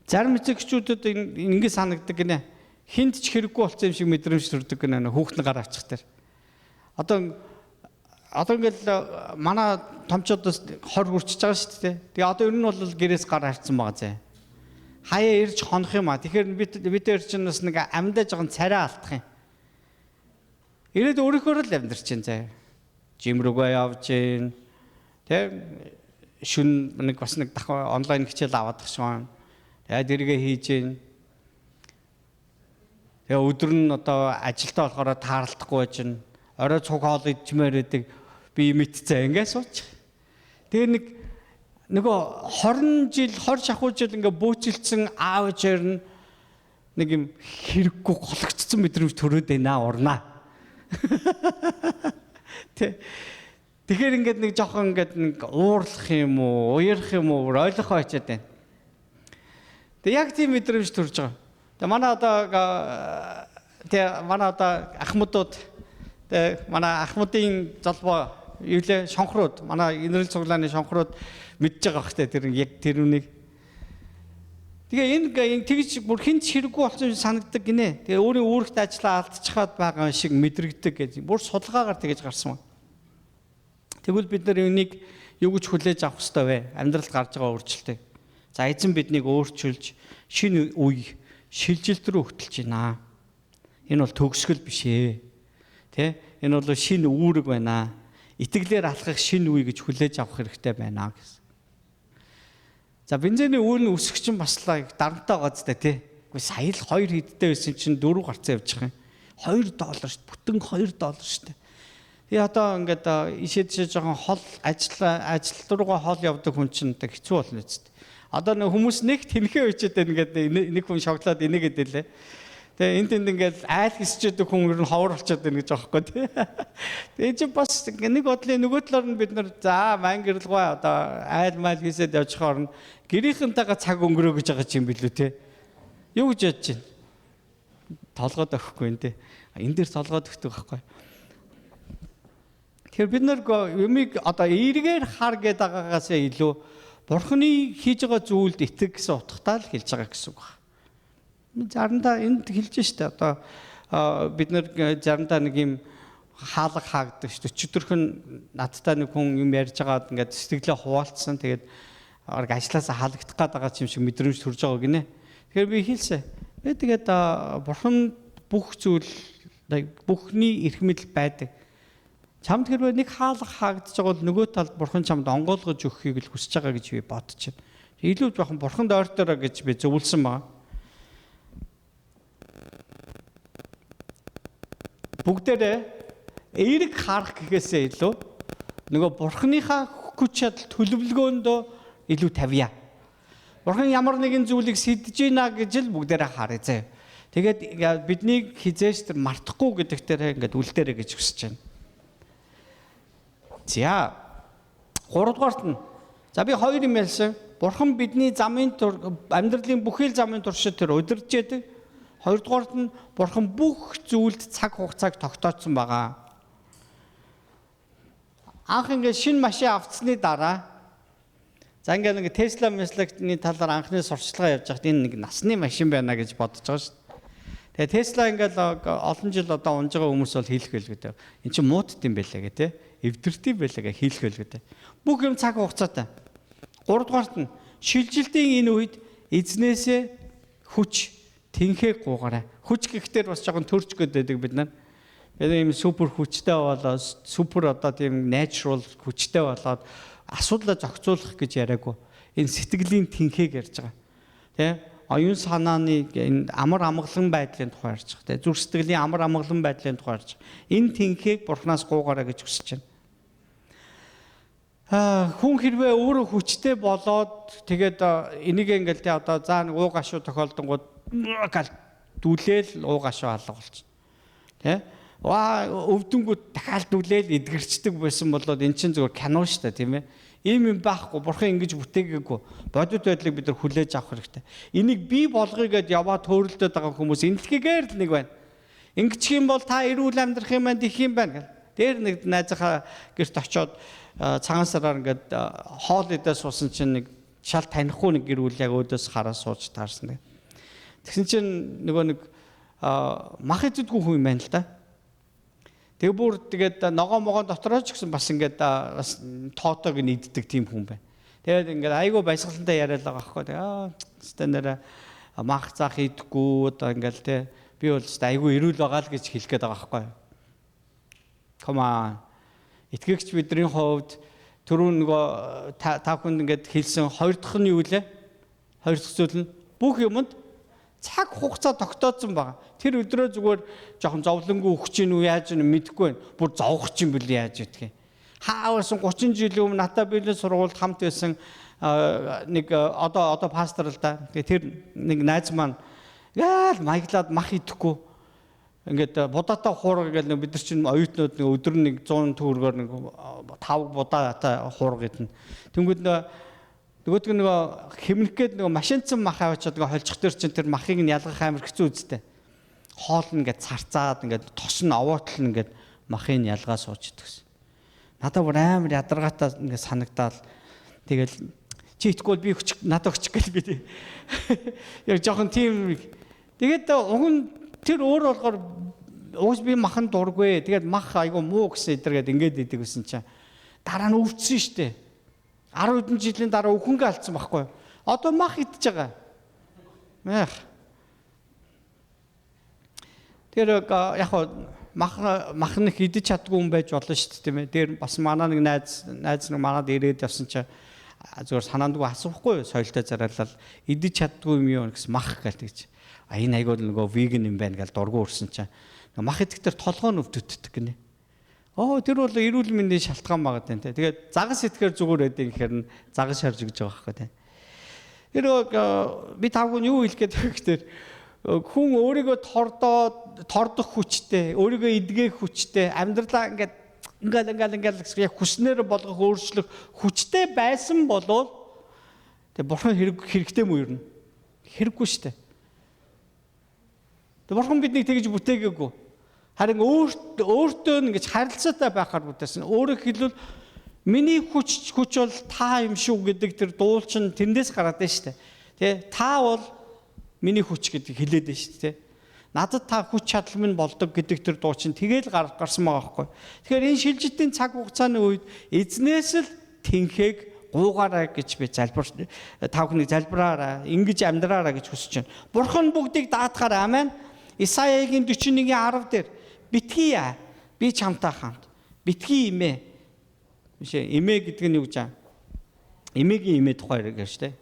Зарим эцэгчүүдэд ингэ санагддаг гинэ. Хинт ч хэрэггүй болсон юм шиг мэдрэмж төрдөг гинэ хүүхэд нь гараа авчих тэр. Одоо ингээл манай томчуудаас 20 хүрчиж байгаа шүү дээ. Тэгээ одоо ер нь бол гэрээс гараа авчихсан байгаа зэ. Хаяа ирж хонох юм а. Тэгэхээр бид тэр чинь бас нэг амьдаа жоохон царай алдах юм. Ирээд өөрөөхөө л амьдарч чинь зэ. Жим рүүгээ явж гин. Тэ шүн нэг бас нэг онлайн хичээл аваад тахшгүй. Тэгээд эргээ хийж гин. Тэгээ өдөр нь одоо ажилдаа болохоор таарлахгүй байж гин. Орой цуг хоол идмээр байдаг. Би мэдцээ ингээ суучих. Тэгээ нэг нөгөө 20 жил 20 шахуу жил ингээ бөөцөлдсөн аав ээжээр нь нэг юм хэрэггүй гологдсон мэдрэмж төрөөд байна урнаа. Тэ. Тэгэхээр ингээд нэг жоохон ингээд нэг уурлах юм уу, уярах юм уу, ойлгохоо хичээд байна. Тэгээ яг тийм мэдрэмж төрж байгаа. Тэгээ манай одоо тэгээ манай одоо ахмадууд тэгээ манай ахмадын золбоо юу лээ шонхрууд манай инэрл цуглааны шонхрууд мэдж байгаа бах те тэр яг тэр үнийг. Тэгээ энэ тэгж бүр хинт хэрэггүй болсон юм санагддаг гинэ. Тэгээ өөрийн үүрэгт ажлаа алдчихад байгаа шиг мэдрэгдэг гэж бүр судалгаагаар тэгж гарсан. Тэгвэл бид нар энийг юу гэж хүлээж авах ёстой вэ? Амьдралд гарч байгаа өөрчлөлтийг. За эзэн биднийг өөрчилж шинэ үе шилжилт рүү хөтөлж байна. Энэ бол төгсгөл биш ээ. Тэ? Энэ бол шинэ үүрэг байна. Итгэлээр алхах шинэ үе гэж хүлээж авах хэрэгтэй байна гэсэн. За бензиний үр нь өсөх чинь бас л дарамтаа байгаа зү тэ. Үгүй сая л 2 хэдтэй байсан чинь 4 гарцаа явж байгаа юм. $2 шүү дээ. Бүтэн $2 шүү дээ. Тэгээ одоо ингээд ишээ тишээ жоохон хол ажил руугаа хол явдаг хүн чинь одоо хэцүү болно үст. Одоо нэг хүмүүс нэг тэнхээ өчөөд ингээд нэг хүн шоглоод энийгэд дэлээ. Тэгээ энд тэнд ингээд айл хэсчээдэг хүн ер нь ховор болчиход байна гэж байгаа байхгүй тий. Тэгээ чинь бас нэг бодлын нөгөө талаар нь бид нар за ман гэрэлгүй одоо айл майл хийсэд явчихоор нь гэрийнхэнтэйгээ цаг өнгөрөө гэж байгаа юм билүү тий. Юу гэж ядж чинь? Толгойд өгөхгүй энэ тий. Энэ дээр толгойд өгдөг байхгүй. Тэгэхээр бид нар юмыг одоо эргээр хар гэдэг байгаагаас илүү Бурхны хийж байгаа зүйлд итэг гэсэн утгатай л хэлж байгаа гэсэн үг байна. Заримдаа энд хэлж штэ одоо бид нар заримдаа нэг юм хаалга хаагддаг штэ. Өчигдөрхөн надтай нэг хүн юм ярьж байгаад ингээд сэтгэлээ хуваалцсан. Тэгээд арга ажлаасаа хаалгадах гээд байгаа юм шиг мэдрэмж төрж байгаа гинэ. Тэгэхээр би хэлсэн. Би тэгээд Бурхан бүх зүйл бүхний эрх мэдэл байдаг. Чамд хэрвээ нэг хаалга хаагдаж байгаа бол нөгөө талд Бурхан чамд онгойлгож өгөхийг л хүсэж байгаа гэж би бодож байна. Илүү жоохон Бурханд ойртоорой гэж би зөвлөсөн байна. Бүгдээрээ эерэг харах гэхээсээ илүү нөгөө Бурханыхаа хүч чадал төлөвлөгөөндөө илүү тавья. Бурхан ямар нэгэн зүйлийг сэдэж гинэ гэж л бүгдээрээ харъя заяа. Тэгээд биднийг хизээш тэр мартахгүй гэдэг дээр ингээд үлдээрэй гэж хүсэж байна. За 3 дугаарт нь за би хоёр юм ярьсан. Бурхан бидний замын амьдралын бүхий л замын туршид тэр удирдах байдаг. Хоёрдугаарт нь Бурхан бүх зүйлд цаг хугацааг тогтооцсон байгаа. Анх ингээд шинэ машин авцсны дараа за ингээд нэг Tesla Tesla-ны талаар анхны сурталчилгаа явж байхад энэ нэг насны машин байна гэж бодож байгаа шүү дээ. Тэгээ Tesla ингээд олон жил одоо унж байгаа хүмүүс бол хэлэх байлгүй дээ. Энд чинь муудт юм байлаа гэ тэ. Эвдэрт юм байлаа гэ хэлэх байлгүй дээ. Бүх юм цаг хугацаатай. Гуравдугаарт нь шилжилтийн энэ үед эзнээсээ хүч тэнхээ гуугаарай. Хүч гэхтэр бас жоохон төрч гэдэг бид нар. Бид ийм супер хүчтэй болоод супер одоо тийм natural хүчтэй болоод асуудлаа зохицуулах гэж яриаггүй. Энэ сэтгэлийн тэнхээг ярьж байгаа. Тэ? Оюун санааны энэ амар амгалан байдлын тухай ярьж байгаа. Тэ? Зүрх сэтгэлийн амар амгалан байдлын тухай ярьж байгаа. Энэ тэнхээг Бурханаас гуугаарай гэж хүсэж байна. Хүн хэрвээ өөрөө хүчтэй болоод тэгээд энийг ингээл тэ одоо заа нэг ууг ашуу тохиолдонгууд гал дүлээл ууг ашуу алга болчихно. Тэ? Ваа өвдөнгүүд дахиад дүлээл эдгэрчдэг байсан болоод эн чинь зүгээр кино шүү дээ, тийм ээ. Ийм юм байхгүй. Бурхан ингэж бүтээгээгүй. Бодит байдлыг бид нар хүлээж авах хэрэгтэй. Энийг бий болгоё гэд яваа төөрөлдөд байгаа хүмүүс энэ дэлхийгээр л нэг байна. Ингэчих юм бол та эрүүл амьдрах юм байна, дих юм байна гэл. Дээр нэг найзынхаа гэрт очиод цагаан сараар ингээд хоол идээ суусан чинь нэг шал танихгүй нэг гэр бүл яг өөдөөс хараа сууж таарсан. Тэгсэн чинь нөгөө нэг мах идэггүй хүн юм байна л да. Тэгээ бүр тэгээд ногоо могоон дотроо ч гэсэн бас ингээд бас тоотойг нь иддэг тийм хүн байна. Тэгээд ингээд айгүй баясгалантай яриад байгаа байхгүй. Тэгээ аа өстой нэрэ мах заах идэхгүй одоо ингээд те би бол өстой айгүй эрүүл байгаа л гэж хэлэх гээд байгаа байхгүй. Come on. Итгэгч бидний хувьд түрүүн нөгөө та бүхэнд ингээд хэлсэн хоёр дахь нь юу лээ? Хоёр дахь зүйл нь бүх юмд цаг хугацаа тогтооцсон байгаа. Тэр өдрөө зүгээр жоохон зовлонгүй өгч гин үү яаж гин мэдэхгүй байна. Бүр зовох чинь бил яаж идэх юм. Хаавсан 30 жилийн өмнө надад библийн сургуульд хамт байсан нэг одоо пастор л да. Тэгээ тэр нэг найз маань яал маяглаад мах идэхгүй. Ингээд будаатай хуурга гэл бид нар чинь оюутнууд нэг өдөр нэг 100 төгрөгөөр нэг 5 будаатай хуурга идэнэ. Тэнгүүд нөгөөдг нөгөө хэмнэх гээд нөгөө машинцсан мах аваачаад нөгөө холчих дээр чинь тэр махыг нь ялгах амар хэцүү үстэй. Хоол нь ингээд царцаад ингээд тос нь овоотл нь ингээд махыг нь ялгаа сууж идэгсэн. Надад бүр амар ядаргаатай ингээд санагдаал. Тэгэл чи итгэхгүй бол би өчг надад өчг гэл би. Яг жоохон тийм. Тэгээд уг нь тэр өөр болгоор уус би махан дургүй. Тэгээд мах айгу муу гэсэн эдэргээд ингээд идэг гэсэн чинь дараа нь өвдсөн штэ. 10 хэдэн жилийн дараа өхөнгө алдсан байхгүй. Одоо мах идэж байгаа. Мэх. Тэр яг мах нэг идэж чаддгүй хүн байж болно шүү дээ, тийм ээ. Тэр бас манай нэг найз нэг манад ирээд явсан чинь зүгээр санаандгүй асуухгүй соёлтой зараалал идэж чаддгүй юм юу гэсэн мах гэл тэгж. А энэ айгуу нөгөө веган юм байна гэл дургу өрсөн чинь мах идэх тэр толгой нь өвдөгддөг гинэ. Оо тэр бол эрүүл мэндийн шалтгаан байгаа даа те. Тэгээд загас идэхээр зүгээр байдаг гэхээр нь загас шарж өгч байгаа байхгүй те. Тэр би тавгүй юу хэлэх гээд байгаа гэхээр хүн өөрийгөө тордох хүчтэй, өөрийгөө эдгэх хүчтэй, амьдралаа ингээд ингээл гэсэн яг хүснээр болгох өөрчлөх хүчтэй байсан болвол тэг бурхан хэрэгтэй мүү ер нь? Хэрэггүй шүү дээ. Тэг бурхан биднийг тэгж бүтээгээгүй. Харин өөртөө ингэж харилцаатай байхаар бүтээсэн. Өөрөөр хэлбэл миний хүч бол та юм шүү гэдэг тэр дуулчин тэндээс гараад байна шүү дээ. Тэ та бол миний хүч гэдэг хэлээд байна шүү дээ. Надад та хүч чадал минь болдог гэдэг тэр дуучин тэгэл гарсан байгаа байхгүй. Тэгэхээр энэ шилжилтийн цаг хугацааны үед эзнээс л тэнхээг гуугаарай гэж би залбир та бүхнийг залбираарай, ингэж амьдраарай гэж хүсэж байна. Бурхан бүгдийг даатгаар амен. Исаягийн 41-ийн 10 дээр битгий яа, би чамтай хамт. Битгий имээ. Биш ээ, имээ гэдэг нь юу гэж аа? Имээгийн имээ тухай гэж шүү дээ.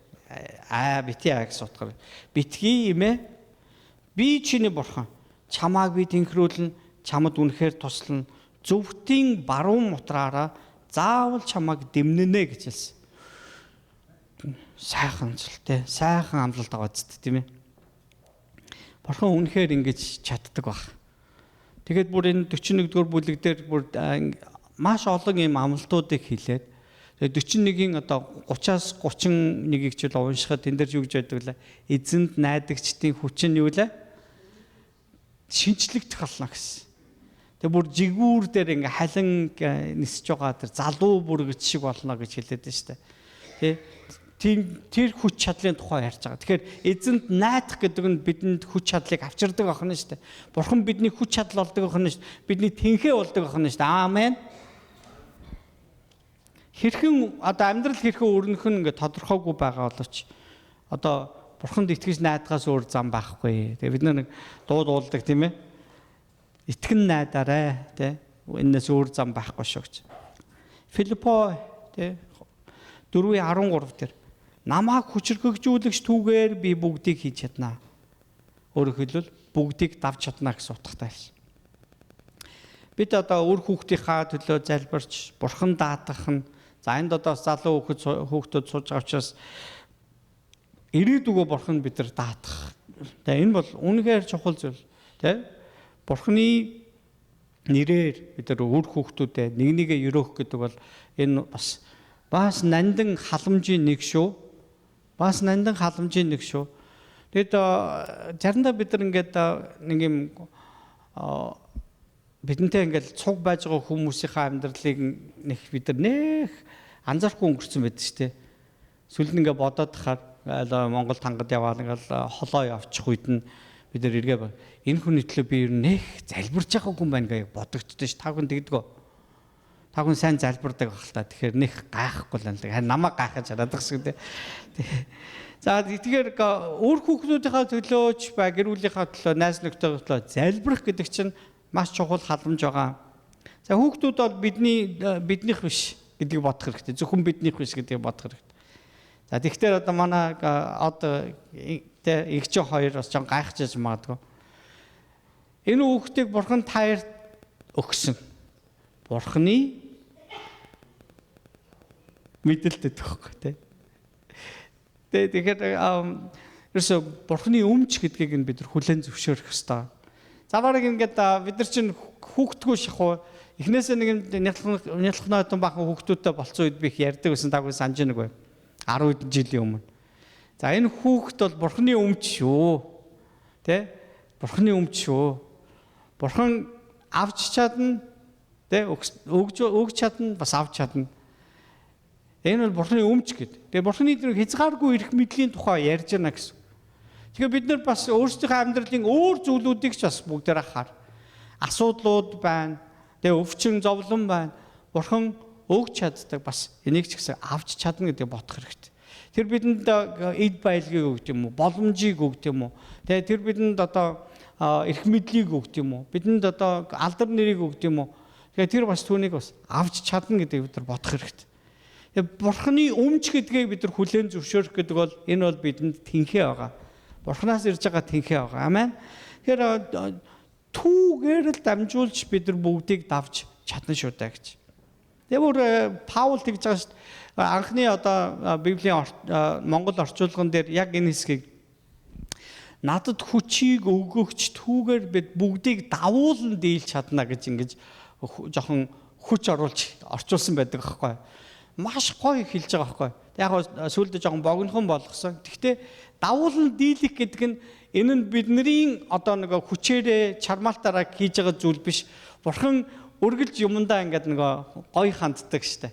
Аа битгий яа гэсэн утгаар. Битгий имээ. Би чиний бурхан. Чамааг би тэнхрүүлнэ, чамд үнэхээр туслана. Зөвхтийн баруун мутраараа заавал чамааг дэмнэнэ гэж хэлсэн. Сайхан зүйлтэй, сайхан амлалт байгаа зү тийм ээ. Бурхан үнэхээр ингэж чаддаг баг. Тэгээд бүр энэ 41-р бүлэг дээр бүр маш олон ийм амлалтуудыг хэлээд тэгээд 41-ийн одоо 30-аас 31-ийг чил уншихад тэн дээр юу гэж байдаг вэ? Эзэнд найдагчдын хүч нь юу лээ? Шинчлэгдэх болно гэсэн. Тэгээ бүр жигүүр дээр ингээ халин нисэж байгаа тэр залуу бүргэч шиг болно гэж хэлээд байна шүү дээ. Тэ? Тийм тэр хүч чадлын тухай ярьж байгаа. Тэгэхээр эзэнд найдах гэдэг нь бидэнд хүч чадлыг авчирдаг охин шүү дээ. Бурхан бидний хүч чадал болдог охин шүү дээ. Бидний тэнхээ болдог охин шүү дээ. Аамен. Хэрхэн одоо амьдрал хэрхэн өрнөх нь ингээ тодорхойгүй байгаа боловч одоо бурханд итгэж найдахаас өөр зам байхгүй. Тэгээ бид нэг дуу дуулдаг тийм ээ. Итгэн найдаарай тий. Энэс өөр зам байхгүй шүү гэж. Филиппо тий 4:13 дээр намайг хүчрхэгжүүлэгч түүгээр би бүгдийг хийж чаднаа. Өөрөөр хэлбэл бүгдийг давж чадна гэсэн утгатай хэлсэн. Бид одоо үр хүүхдийнхаа төлөө залбирч бурхан даатгах нь за энд одоо залуу хүүхдүүд сууж байгаа учраас ирээдүгөө бурхан бид нар даатгах. Тэгээ энэ бол үнэхээр чухал зүйл тий. Бурханы нэрээр бид нар үр хүүхдүүдэд нэг нэгэ өрөөх гэдэг бол энэ бас нандин халамжийн нэг шүү. Бас нандин халамжийн нэг шүү. Тэгэд заримдаа бид нар ингээд нэг юм бидэнтэй ингээд цуг байж байгаа хүмүүсийнхээ амьдралыг нэг бид нар нэх анзаарахгүй өнгөрцөн байдаг шүү дээ. Сүүлд нь ингээд бодоод тахаар Монгол тангад яваал ингээд холоо явчих үед нь бид нар эргээ энэ хүний төлөө би ер нь нэх залбирч байгаагүй юм байна гэж бодогдсон ш. Та хүн тэгдэг үү? Та хүн сайн залбирдаг байх л та. Тэгэхээр нэх гайхгүй л байна. Харин намайг гайхаж хараад байгаа шиг дээ. За тэгэхээр өөр хүүхдүүдийнхээ төлөөч ба гэр бүлийнхээ төлөө, найз нөхдөдөө төлөө залбирах гэдэг чинь маш чухал халамж байгаа. За хүүхдүүд бол биднийх биш гэдгийг бодох хэрэгтэй. Зөвхөн биднийх биш гэдгийг бодох хэрэгтэй. За тэгэхээр одоо манай одоо тэ эгч хоёр бас жон гайхаж магадгүй. Энэ хүүхдийг бурхан таарт өгсөн. Бурханы мэдэлтэй төгөхгүй тэ. Тэгэхээр ерөөсө бурханы өмч гэдгийг нь бид нар хүлээн зөвшөөрөх ёстой. За бараг ингээд бид нар чинь хүүхдгүү шахуу эхнээсээ нэг нялхнаа тун бахан хүүхдүүдтэй болцсон үед би их ярьдаг байсан таагүй санаж нэг бай. 10 жилийн өмнө. За энэ хүүхд бол бурханы өмч шүү. Тэ? Бурханы өмч шүү. Бурхан авч чадна. Тэ? Өгж чадна, бас авч чадна. Энэ бол бурханы өмч гэд. Тэгээ бурханы тэр хязгааргүй эрх мэдлийн тухай ярьж байна гэсэн. Тэгэхээр бид нар бас өөрсдийнхөө амьдралын өөр зүйлүүдийг ч бас бүгдээр хар. Асуудлууд байна. Тэгээ өвчин зовлон байна. Бурхан өгч чаддаг бас энийг ч гэсэн авч чадна гэдгийг бодох хэрэгтэй. Тэр бидэнд эд баялагийг өгд юм уу? Боломжийг өгд юм уу? Тэгээ тэр бидэнд одоо эрх мэдлийг өгд юм уу? Бидэнд одоо алдар нэрийг өгд юм уу? Тэгээ тэр бас түүнийг бас авч чадна гэдгийг бид нар бодох хэрэгтэй. Тэгээ бурханы өмч гэдгийг бид нар хүлээн зөвшөөрөх гэдэг бол энэ бол бидэнд тэнхээ байгаа. Бурханаас ирж байгаа тэнхээ байгаа. Амен. Тэгэхээр түүгээр л дамжуулж бид нар бүгдийг давж чадна шүү дээ гэж. Тэгээ бүр Паул тэгж байгаа шүү дээ. Анхны одоо Библийн Монгол орчуулган дээр яг энэ хэсгийг надад хүчийг өгөгч түүгээр бид бүгдийг давуулан дийлж чадна гэж ингэж жоохон хүч оруулж орчуулсан байдаг аахгүй. Маш гоё хэлж байгаа аахгүй. Яг сүүлдээ жоохон богинохон болгосон. Гэхдээ давуулан дийлэх гэдэг нь энэ нь бидний одоо нэг хүчээрээ чармаалтаараа хийж байгаа зүйл биш. Бурхан үргэлж юмдаа ингээд нөгөө гоё ханддаг штэ.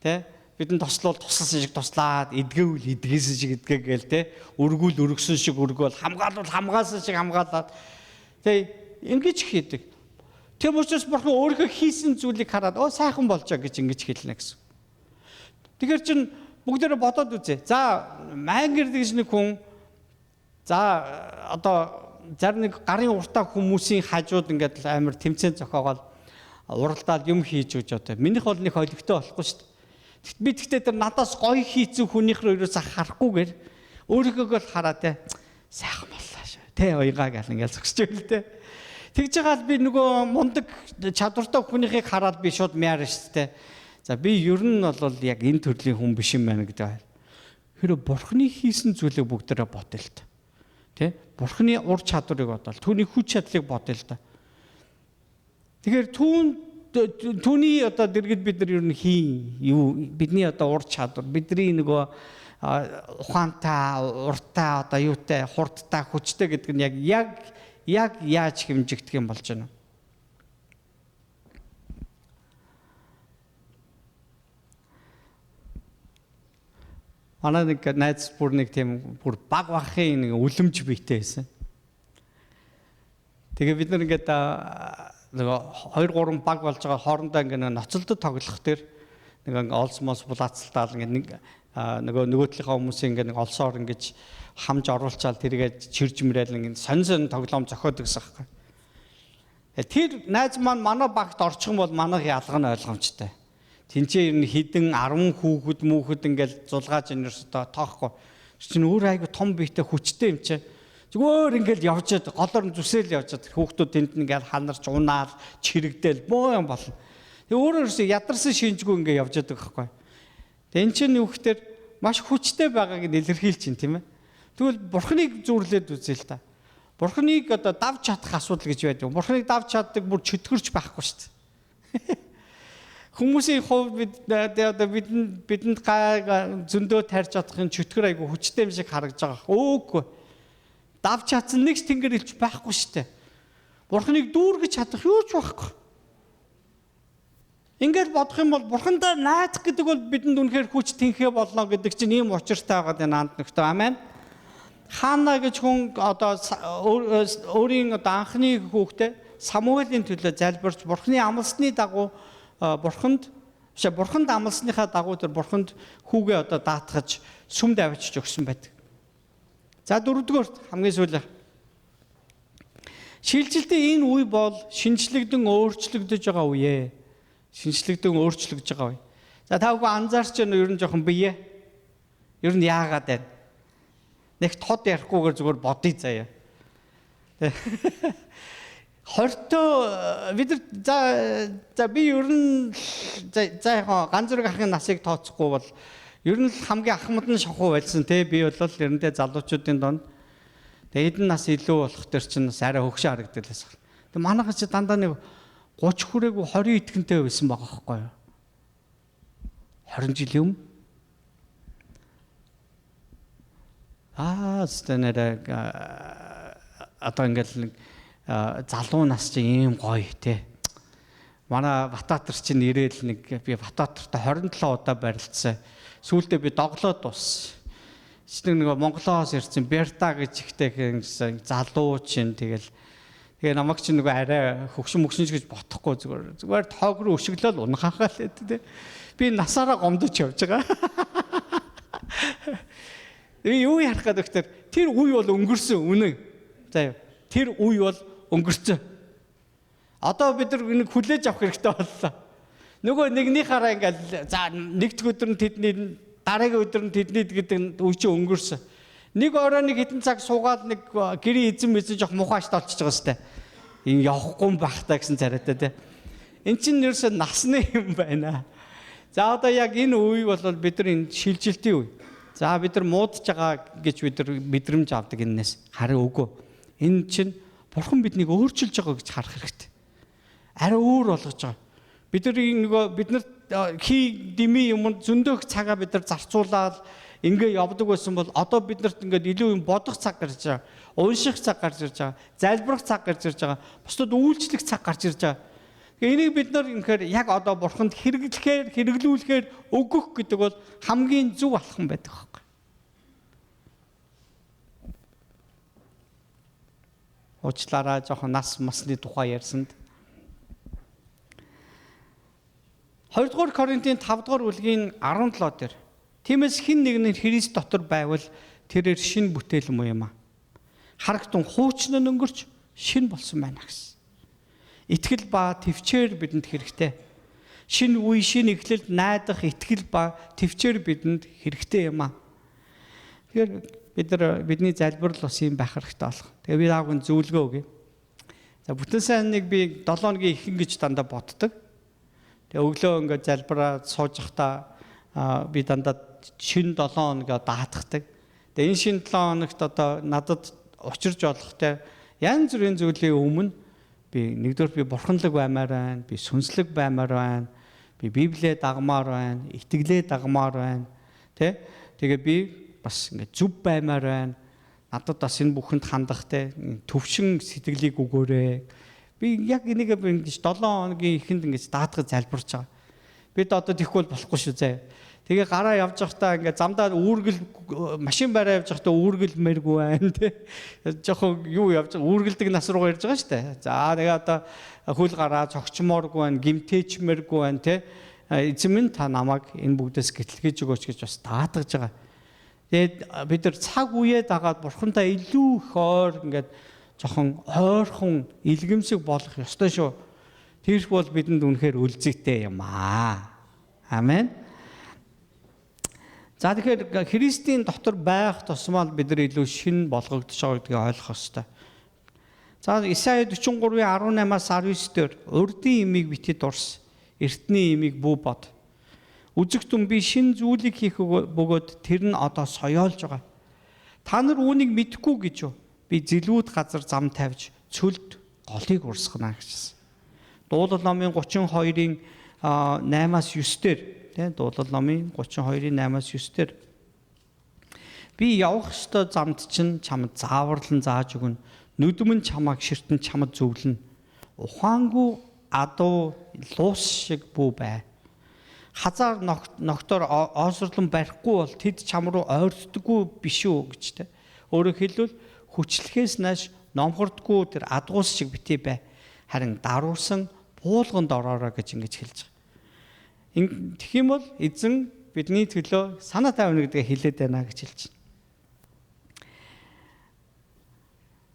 Тэ? Бидэн тослол тусалсан шиг туслаад, эдгэвэл эдгээсэн шиг эдгээ гээл тэ. Өргүүл өргөсөн шиг өргөөл, хамгаалвал хамгаалсан шиг хамгаалаад. Тэ ингэж хийдэг. Тэр учраас бурхан өөрийнхөө хийсэн зүйлийг хараад оо сайхан болж байгаа гэж ингэж хэлнэ гэсэн. Тэгэхээр чин бүгдээрээ бодоод үзье. За Мангер гэж нэг хүн за одоо зарим нэг гарын уртаа хүмүүсийн хажууд ингээд амар тэмцээн зохиогоол уралдаал юм хийж өгч одоо. Минийх бол нэг олигтой болохгүй шүү дээ. Би тэгтээ тэр надаас гоё хийцэн хүнийх рүү ерөөсө харахгүйгээр өөрийнхөөгөө л хараа те. Сайхан боллоо шүү. Тэ уйгаа гал ингээл зогсож байл те. Тэгж байгаа л би нөгөө мундаг чадвартай хүнийхийг хараад би шууд мяарна шүү дээ. За би ер нь бол яг энэ төрлийн хүн биш юм байна гэдэг байл. Хэрэв бурхны хийсэн зүйлийг бүгдээрээ бодъё л та. Тэ? Бурхны ур чадварыг бодоол, түүний хүч чадлыг бодъё л та. Тэгэхээр түүний одоо дэргэд бид нар ер нь хийн юу бидний одоо ур чадвар, бидний нөгөө ухаантай, уртай одоо юутай, хурдтай, хүчтэй гэдэг нь яг яг яаж хэмжигдэх юм болж байна? Манай нэг найз бүр нэг тийм бүр баг бахын нэг үлэмж биетэй байсан. Тэгээ бид нар ингээд нөгөө 2 3 баг болж байгаа хоорондоо ингээд ноцолдод тоглох тэр нэг ингээд олсмос булаацалтаал ингээд нэг нөгөө талынхаа хүмүүсийн ингээд нэг олсоор ингээд хамж оруулчаал тэргээ чирж мрээл ингээд сонь сонь тоглоом зохиодог гэсэн хэрэг. Тэр найз маань манай багт орчих юм бол манайх ялга нь ойлгомжтой. Тинчээ ер нь хідэн 10 хүүхэд хүүхэд ингээл зулгааж энэ ерөөсөө тоохгүй. Тэр чинь өөр айгу том биетэй хүчтэй юм чи. Зүгээр ингээл явж голоор нь зүсээл явж хүүхдүүд тэнд ингээл ханарч унаал чирэгдээл боо юм болно. Тэгээ өөрөө ерөөсөө ядарсан шинжгүй ингээ явж байдаг байхгүй. Тэгээ эн чинь юу гэхээр маш хүчтэй байгааг нь илэрхийлж чинь тийм ээ. Тэгвэл Бурхныг зүрлээд үзье л та. Бурхныг одоо давж чадах асуудал гэж байдаг. Бурхныг давж чаддаг бүр чөтгөрч байхгүй шүү дээ. Хүмүүсийн хувьд бид одоо бидэнд гай зөндөө тарьж чадахын чөтгөр айгу хүчтэй юм шиг харагдаж байгаа. Өөгүй. Давж чадсан нэг ч тэнгэр элч байхгүй шүү дээ. Бурхныг дүүргэж чадах юу ч байхгүй. Ингээд бодох юм бол Бурхандаа найдах гэдэг бол бидэнд үнэхээр хүч тэнхээ болно гэдэг чинь ийм учиртай байгаа даа наанд нөхдөд. Амен. Хаана гэж хүн одоо өөрийн одоо анхны хүүхдээ Самуэлийн төлөө залбирч Бурхны амлсны дагуу Бурханд Бурханд амлсныхаа дагуу тэр Бурханд хүүгээ одоо даатгаж сүмд авчиж өгсөн байдаг. За дөрөвдүгээрт хамгийн сүүлийн шилжилтийн энэ үе бол шинжлэгдэн өөрчлөгдөж байгаа үе. Шинжлэгдэн өөрчлөгдөж байгаа үе. За та бүхэн анзаарч байна уу? Ер нь жоохон бие. Ер нь яагаад байна? Нэг тод ярихгүйгээр зүгээр бодъё заяа. Хортой бид нар за би ер нь за яг ганц зэрэг ахын насыг тооцохгүй бол ер нь л хамгийн ахмад нь шахуу байсан те би бол ерөнтэй залуучуудын донд тэгээ хэдэн нас илүү болох төр чинь бас арай хөгшин харагддаг лээс. Тэгээ манайхан чи дандаа нэг 30 хүрээгүй 20 итгэнтэй байсан байгаа байхгүй юу? 20 жил юм. Аа стэнэрэ одоо ингээл нэг залуу нас чинь ийм гоё те. Манай Бататар чинь ирээл нэг би Бататартай 27 удаа барилцсан. Сүүлдээ би доглоод дууссан. Чинь нэг Монголоос ирсэн Берта гэж ихтэй гэсэн залуу чинь тэгэл тэгээ намайг чинь нөгөө арай хөгшин мөгшин гэж бодохгүй зүгээр тоог руу өшөглөөл унахаахаа л те. Би насаараа гомдож явж байгаа. Би юу ярих гэдэг вэ? Тэр үе бол өнгөрсөн үнэн. За юу. Тэр үе бол өнгөрсөн. Одоо бид нар нэг хүлээж авах хэрэгтэй боллоо. Нөгөө нэгнийхаараа ингээл за нэг дэх өдөр нь тэдний дараагийн өдөр нь тэдний гэдэг үе чинь өнгөрсөн. Нэг орой нэг хэдэн цаг суугаад нэг гэрийн эзэн мэзэн жоох мухаашд олчиж байгаа сте. Энэ явахгүй юм байх та гэсэн царайтай те. Эн чинь ерөөсөө насны юм байна. За одоо яг энэ үе бол бид нар энэ шилжилтийн үе. За бид нар муудаж байгаа гэж бид нар мэдрэмж авдаг энэс. Харин үгүй. Энэ чинь Бурхан биднийг өөрчилж байгаа гэж харах хэрэгтэй. Арай өөр болгож байгаа. Бид нар нөгөө бид нар хий дими юм зөндөөх цагаа бид нар зарцуулаад ингээ явдаг байсан бол одоо бид нарт ингээд илүү юм бодох цаг гарч байгаа. Унших цаг гарч ирж байгаа. Залбирах цаг гарч ирж байгаа. Бусдад үйлчлэх цаг гарч ирж байгаа. Тэгээ энийг бид нар үнэхээр яг одоо Бурханд хэрэглэхээр хэрэглүүлэхээр өгөх гэдэг бол хамгийн зөв алхам байдаг байхгүй. Уучлаарай жоохон нас масны тухай ярьсанд. 2 дугаар Коринтын 5 дугаар бүлгийн 17 дээр тиймээс хэн нэг нь Христ дотор байвал тэрээр шинэ бүтээл муу юм аа. Харагтун хуучин нь өнгөрч шинэ болсон байна гэсэн. Итгэл ба төвчээр бидэнд хэрэгтэй. Шинэ үе, шинэ эхлэлд найдах итгэл ба төвчээр бидэнд хэрэгтэй юм аа. Тэгэхээр бид нар бидний залбирал бас юм байх хэрэгтэй болох. Тэгээ би таавгын зөвлөгөө өгье. За бүтэн сайн нэг би 7 хоногийн ихэнх гэж дандаа боддог. Тэгээ өглөө ингээд залбираад сууж байхдаа би дандаа шинэ 7 хоногоо даатгадаг. Тэгээ энэ шинэ 7 хоногт одоо надад учирч болохтой янз бүрийн зүйлийн өмнө би нэгдүгээр би бурханлаг баймаар байна, би сүнслэг баймаар байна, би Библиэ дагмаар байна, итгэлээ дагмаар байна, тэ? Тэгээ би бас ингээд зөв баймаар байна. Надад бас энэ бүхэнд хандах те төвшин сэтгэлийг өгөөрэй. Би яг энийг ингэж 7 хоногийн эхэнд ингэж даатгаж залбирч байгаа. Бид одоо тийхгүй болохгүй шүү заяа. Тэгээ гараа явж байхдаа ингээ замдаа үүргэл машин бариа явж байхдаа үүргэлмээргүй байна те. Жохон юу явж үүргэлдэг нас руугаа ирж байгаа шүү дээ. За тэгээ одоо хөл гараа цогчмооргүй байна, гимтээчмээргүй байна те. Эзэн минь та намайг энэ бүгдээс гэтлгэж өгөөч гэж бас даатгаж байгаа. Тэгээд бид нар цаг үеэ дагаад бурхантай илүү их ойр ингээд жохон ойрхон илгэмсэг болох ёстой шүү. Тэрх бол бидэнд үнэхээр үлзийтэй юм аа. Амен. За тэгэхээр Христийн дотор байх тусмаа бид нар илүү шин болгогдож байгаа гэдгийг ойлгох ёстой. За Исая 43-ийн 18-аас 19 дээр урдын имийг бити дурс, эртний имийг бүү бод. Үзэгтэн би шин зүйлийг хийх бөгөөд тэр нь одоо соёолж байгаа. Та нар үүнийг мэдэхгүй гэж юу? Би зэлүүд газар зам тавьж цөлд голыг урсгана гэжсэн. Дуулал номын 32-ийн 8-аас 9 дээр тий Дуулал номын 32-ийн 8-аас 9 дээр би явах ёстой замд чинь чамд зааварлан зааж өгнө. Нүдмэн чамайг ширтэн чамд зөвлөнө. Ухаангүй адуу луус шиг бүү бай. Хазаар ногтоор оосрлон барихгүй бол тэд чам руу ойртдоггүй биш үү гэж тэ. Өөрөөр хэлбэл хүчлэхээс нааш номхордгүй тэр адгуус шиг бити бай. Харин даруусан буулганд ороорой гэж ингэж хэлж байгаа. Тэгэх юм бол эзэн бидний төлөө санаа тавина гэдгээ хэлээд байна гэж хэлж байна.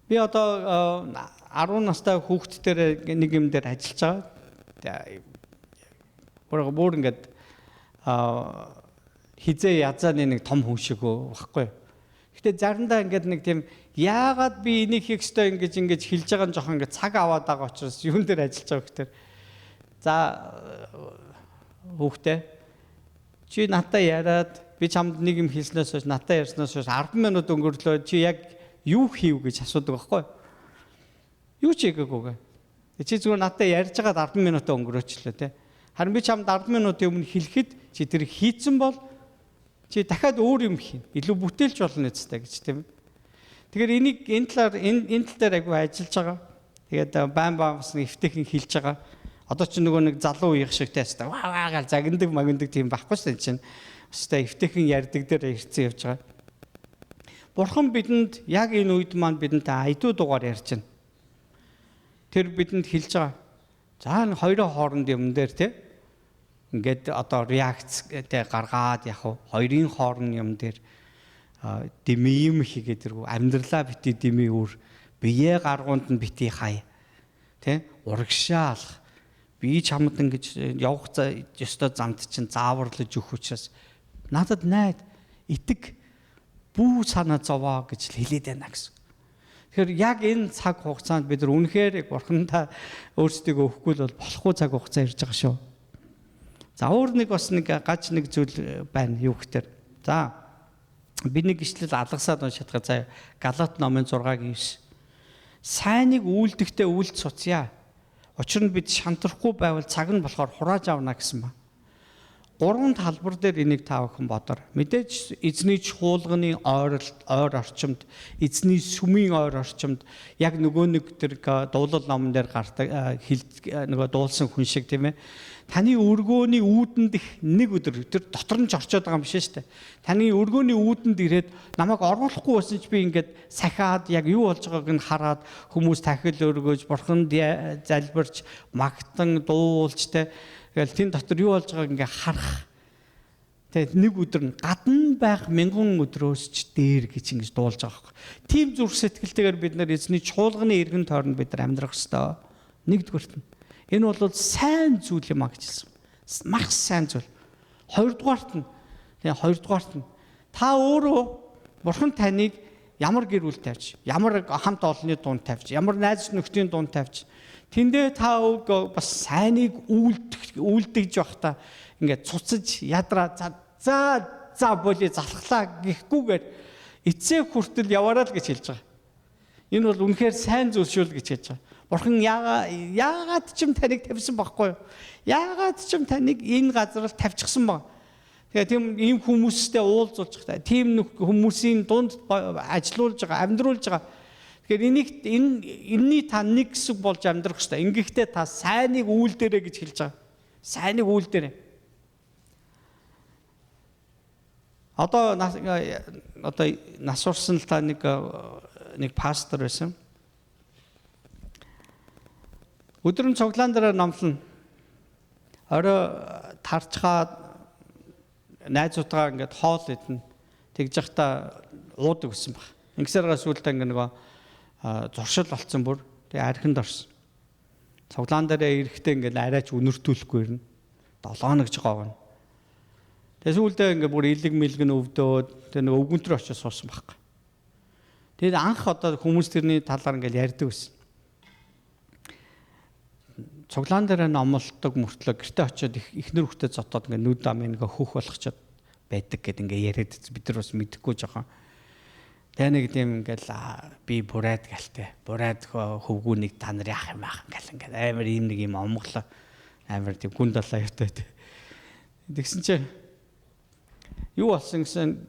Би одоо 10 настай хүүхдтэй нэг юм дээр ажиллаж байгаа. Бүр ингээд хизээ язааны нэг том хүн шиг байхгүй. Гэтэ заримдаа ингээд нэг тийм яагаад би энийг хийх ёстой ингэж ингэж хэлж байгаа нь жоохон ингээд цаг аваад байгаа учраас юун дээр ажиллаж байгаа гэхээр за хүүхдээ чи надтай яриад би чамд нэг юм хэлснээс хойш надтай ярьснаас хойш 10 минут өнгөрлөө чи яг юу хийв гэж асуудаг байхгүй. Юу ч хийгээгүй. Чи зүгээр надтай ярьж байгаад 10 минут өнгөрөөчлөө те. Харин би чамд 10 минутын өмнө хэлэхэд чи тэр хийцэн бол чи дахиад өөр юм хийн. Илүү бүтээлч болно үстэй гэж тийм. Тэгэхээр энийг энэ талаар энэ тал дээр айгүй ажиллаж байгаа. Тэгээд байн байн бас нэг эвтэйхэн хэлж байгаа. Одоо чи нөгөө нэг залуу үеих шиг тест ваа ваа гал загиндаг магиндаг тийм байхгүй шүү дээ чинь. Өстэй эвтэйхэн ярьдаг дээр ирсэн явж байгаа. Бурхан бидэнд яг энэ үед маань бидэнтэй айдуу дугаар ярьж байна. Тэр бидэнд хэлж байгаа. За энэ хоёрын хооронд юм дээр те ингээд одоо реакцтэй гаргаад яг хоёрын хооронд юм дээр дэмий юм хийгээд тэргүй амьдралаа бити дэмий үр бие гаргуунд нь бити хай тэ урагшаа алах би чамд ингэж явах ёстой замд чинь зааварлаж өгөх учраас надад найд итэг бүү санаа зовоо гэж хэлээд байна гэсэн. Тэгэхээр яг энэ цаг хугацаанд бид нар үнэхээр бурхандаа өөрсдийгөө өгөхгүй л бол болохгүй цаг хугацаа ирж байгаа шүү. За өөр нэг бас нэг гаж нэг зүйл байна юу гэхээр. За би нэг ишлэл алгасаад уншаад заяа. Галат номын 6-гийн 9. Сайныг үйлдэхдээ үйлд суцъя. Учир нь бид шантрахгүй байвал цаг нь болохоор хурааж авна гэсэн ба. Гурван талбар дээр энийг та бүхэн бодор. Мэдээж эзний чуулганы ойр орчимд, эзний сүмийн ойр орчимд яг нөгөө нэг тэр дуулал номон дээр гардаг нөгөө дуулсан хүн шиг тийм ээ. Таны өргөөний үүдэнд их нэг өдөр тэр дотор нь ч орчоод байгаа юм биш шүү дээ. Таны өргөөний үүдэнд ирээд намайг оруулахгүй байсан ч би ингээд сахиад яг юу болж байгааг нь хараад хүмүүс тахил өргөөж, бурханд залбирч, магтан дуулж тэ. Тэгэл тэн дотор юу болж байгааг ингээ харах. Тэгээд нэг өдөр нь гадна байх мянган өдрөөс ч дээр гэж ингэж дуулж байгаа байхгүй. Тийм зүрх сэтгэлтэйгээр бид нар эзний чуулганы эргэн тойронд бид нар амьдрах ёстой. Нэгдүгüрт нь энэ бол сайн зүйл юм а гэж хэлсэн. Маш сайн зүйл. Хоёрдугаарт нь та өөрөө бурхан таныг ямар гэр бүл тавьж, ямар хамт олонны дунд тавьж, ямар найз нөхдийн дунд тавьж, тэндээ та бас сайныг үйлдэж байхдаа ингээд цуцаж ядраа за за боли залхлаа гэхгүйгээр эцээ хүртэл яваарай л гэж хэлж байгаа. Энэ бол үнэхээр сайн зүйл шүү л гэж хэлж байгаа. Бурхан яагаад ч юм таныг тавьсан байхгүй юу? Яагаад ч юм таныг энэ газар л тавьчихсан баг. Тэгээ тийм ийм хүмүүстэй уулзуулж байгаа. Тийм хүмүүсийн дунд ажилуулж байгаа, амьдруулж байгаа. Тэгэхээр энийг энэний та нэг хэсэг болж амьдрах хэрэгтэй. Ингэхдээ та сайныг үйлдээрэй гэж хэлж байгаа. Сайныг үйлдээрэй. Одоо нас урсан л та нэг пастор байсан. Өдөр нь цуглаан дээр номлоно. Орой тарчхаад найзуудгаа ингээд хоол идэнэ. Тэгж явахдаа уудаг гэсэн баг. Ингэсээрээ сүүлдээ ингээд нөгөө зуршил болцсон бүр. Тэгээ архинд орсон. Цуглаан дээрээ ирэхдээ ингээд арайч үнэртүүлэхгүй ирнэ. 7 хоног ч гоовно. Тэгээ сүүлдээ ингээд бүр илэг мэлэг нь өвдөөд тэгээ нөгөө өвгөнт рүү очиж суусан байхгүй. Тэгээд анх одоо хүмүүс тэрний талаар ингээд ярьдаг байсан. Цуглаан дээр номлолдог мөртлөө гэртээ очиод эхнэр хүүхдээ зотоод ингээд нүд ам ингээ хөөх болгочоод байдаг гэд ингээ яриад бид нар бас мэдэхгүй жоохон. Тэгээ нэг тийм ингээл би бурайд гэлтэй. Бурайд хөвгүүнийг та нар яах юм аах ингээл ингээд амар ийм нэг юм омглоо. Амар тийм гүн далаа явтай. Тэгсэн чинь юу болсон гэсэн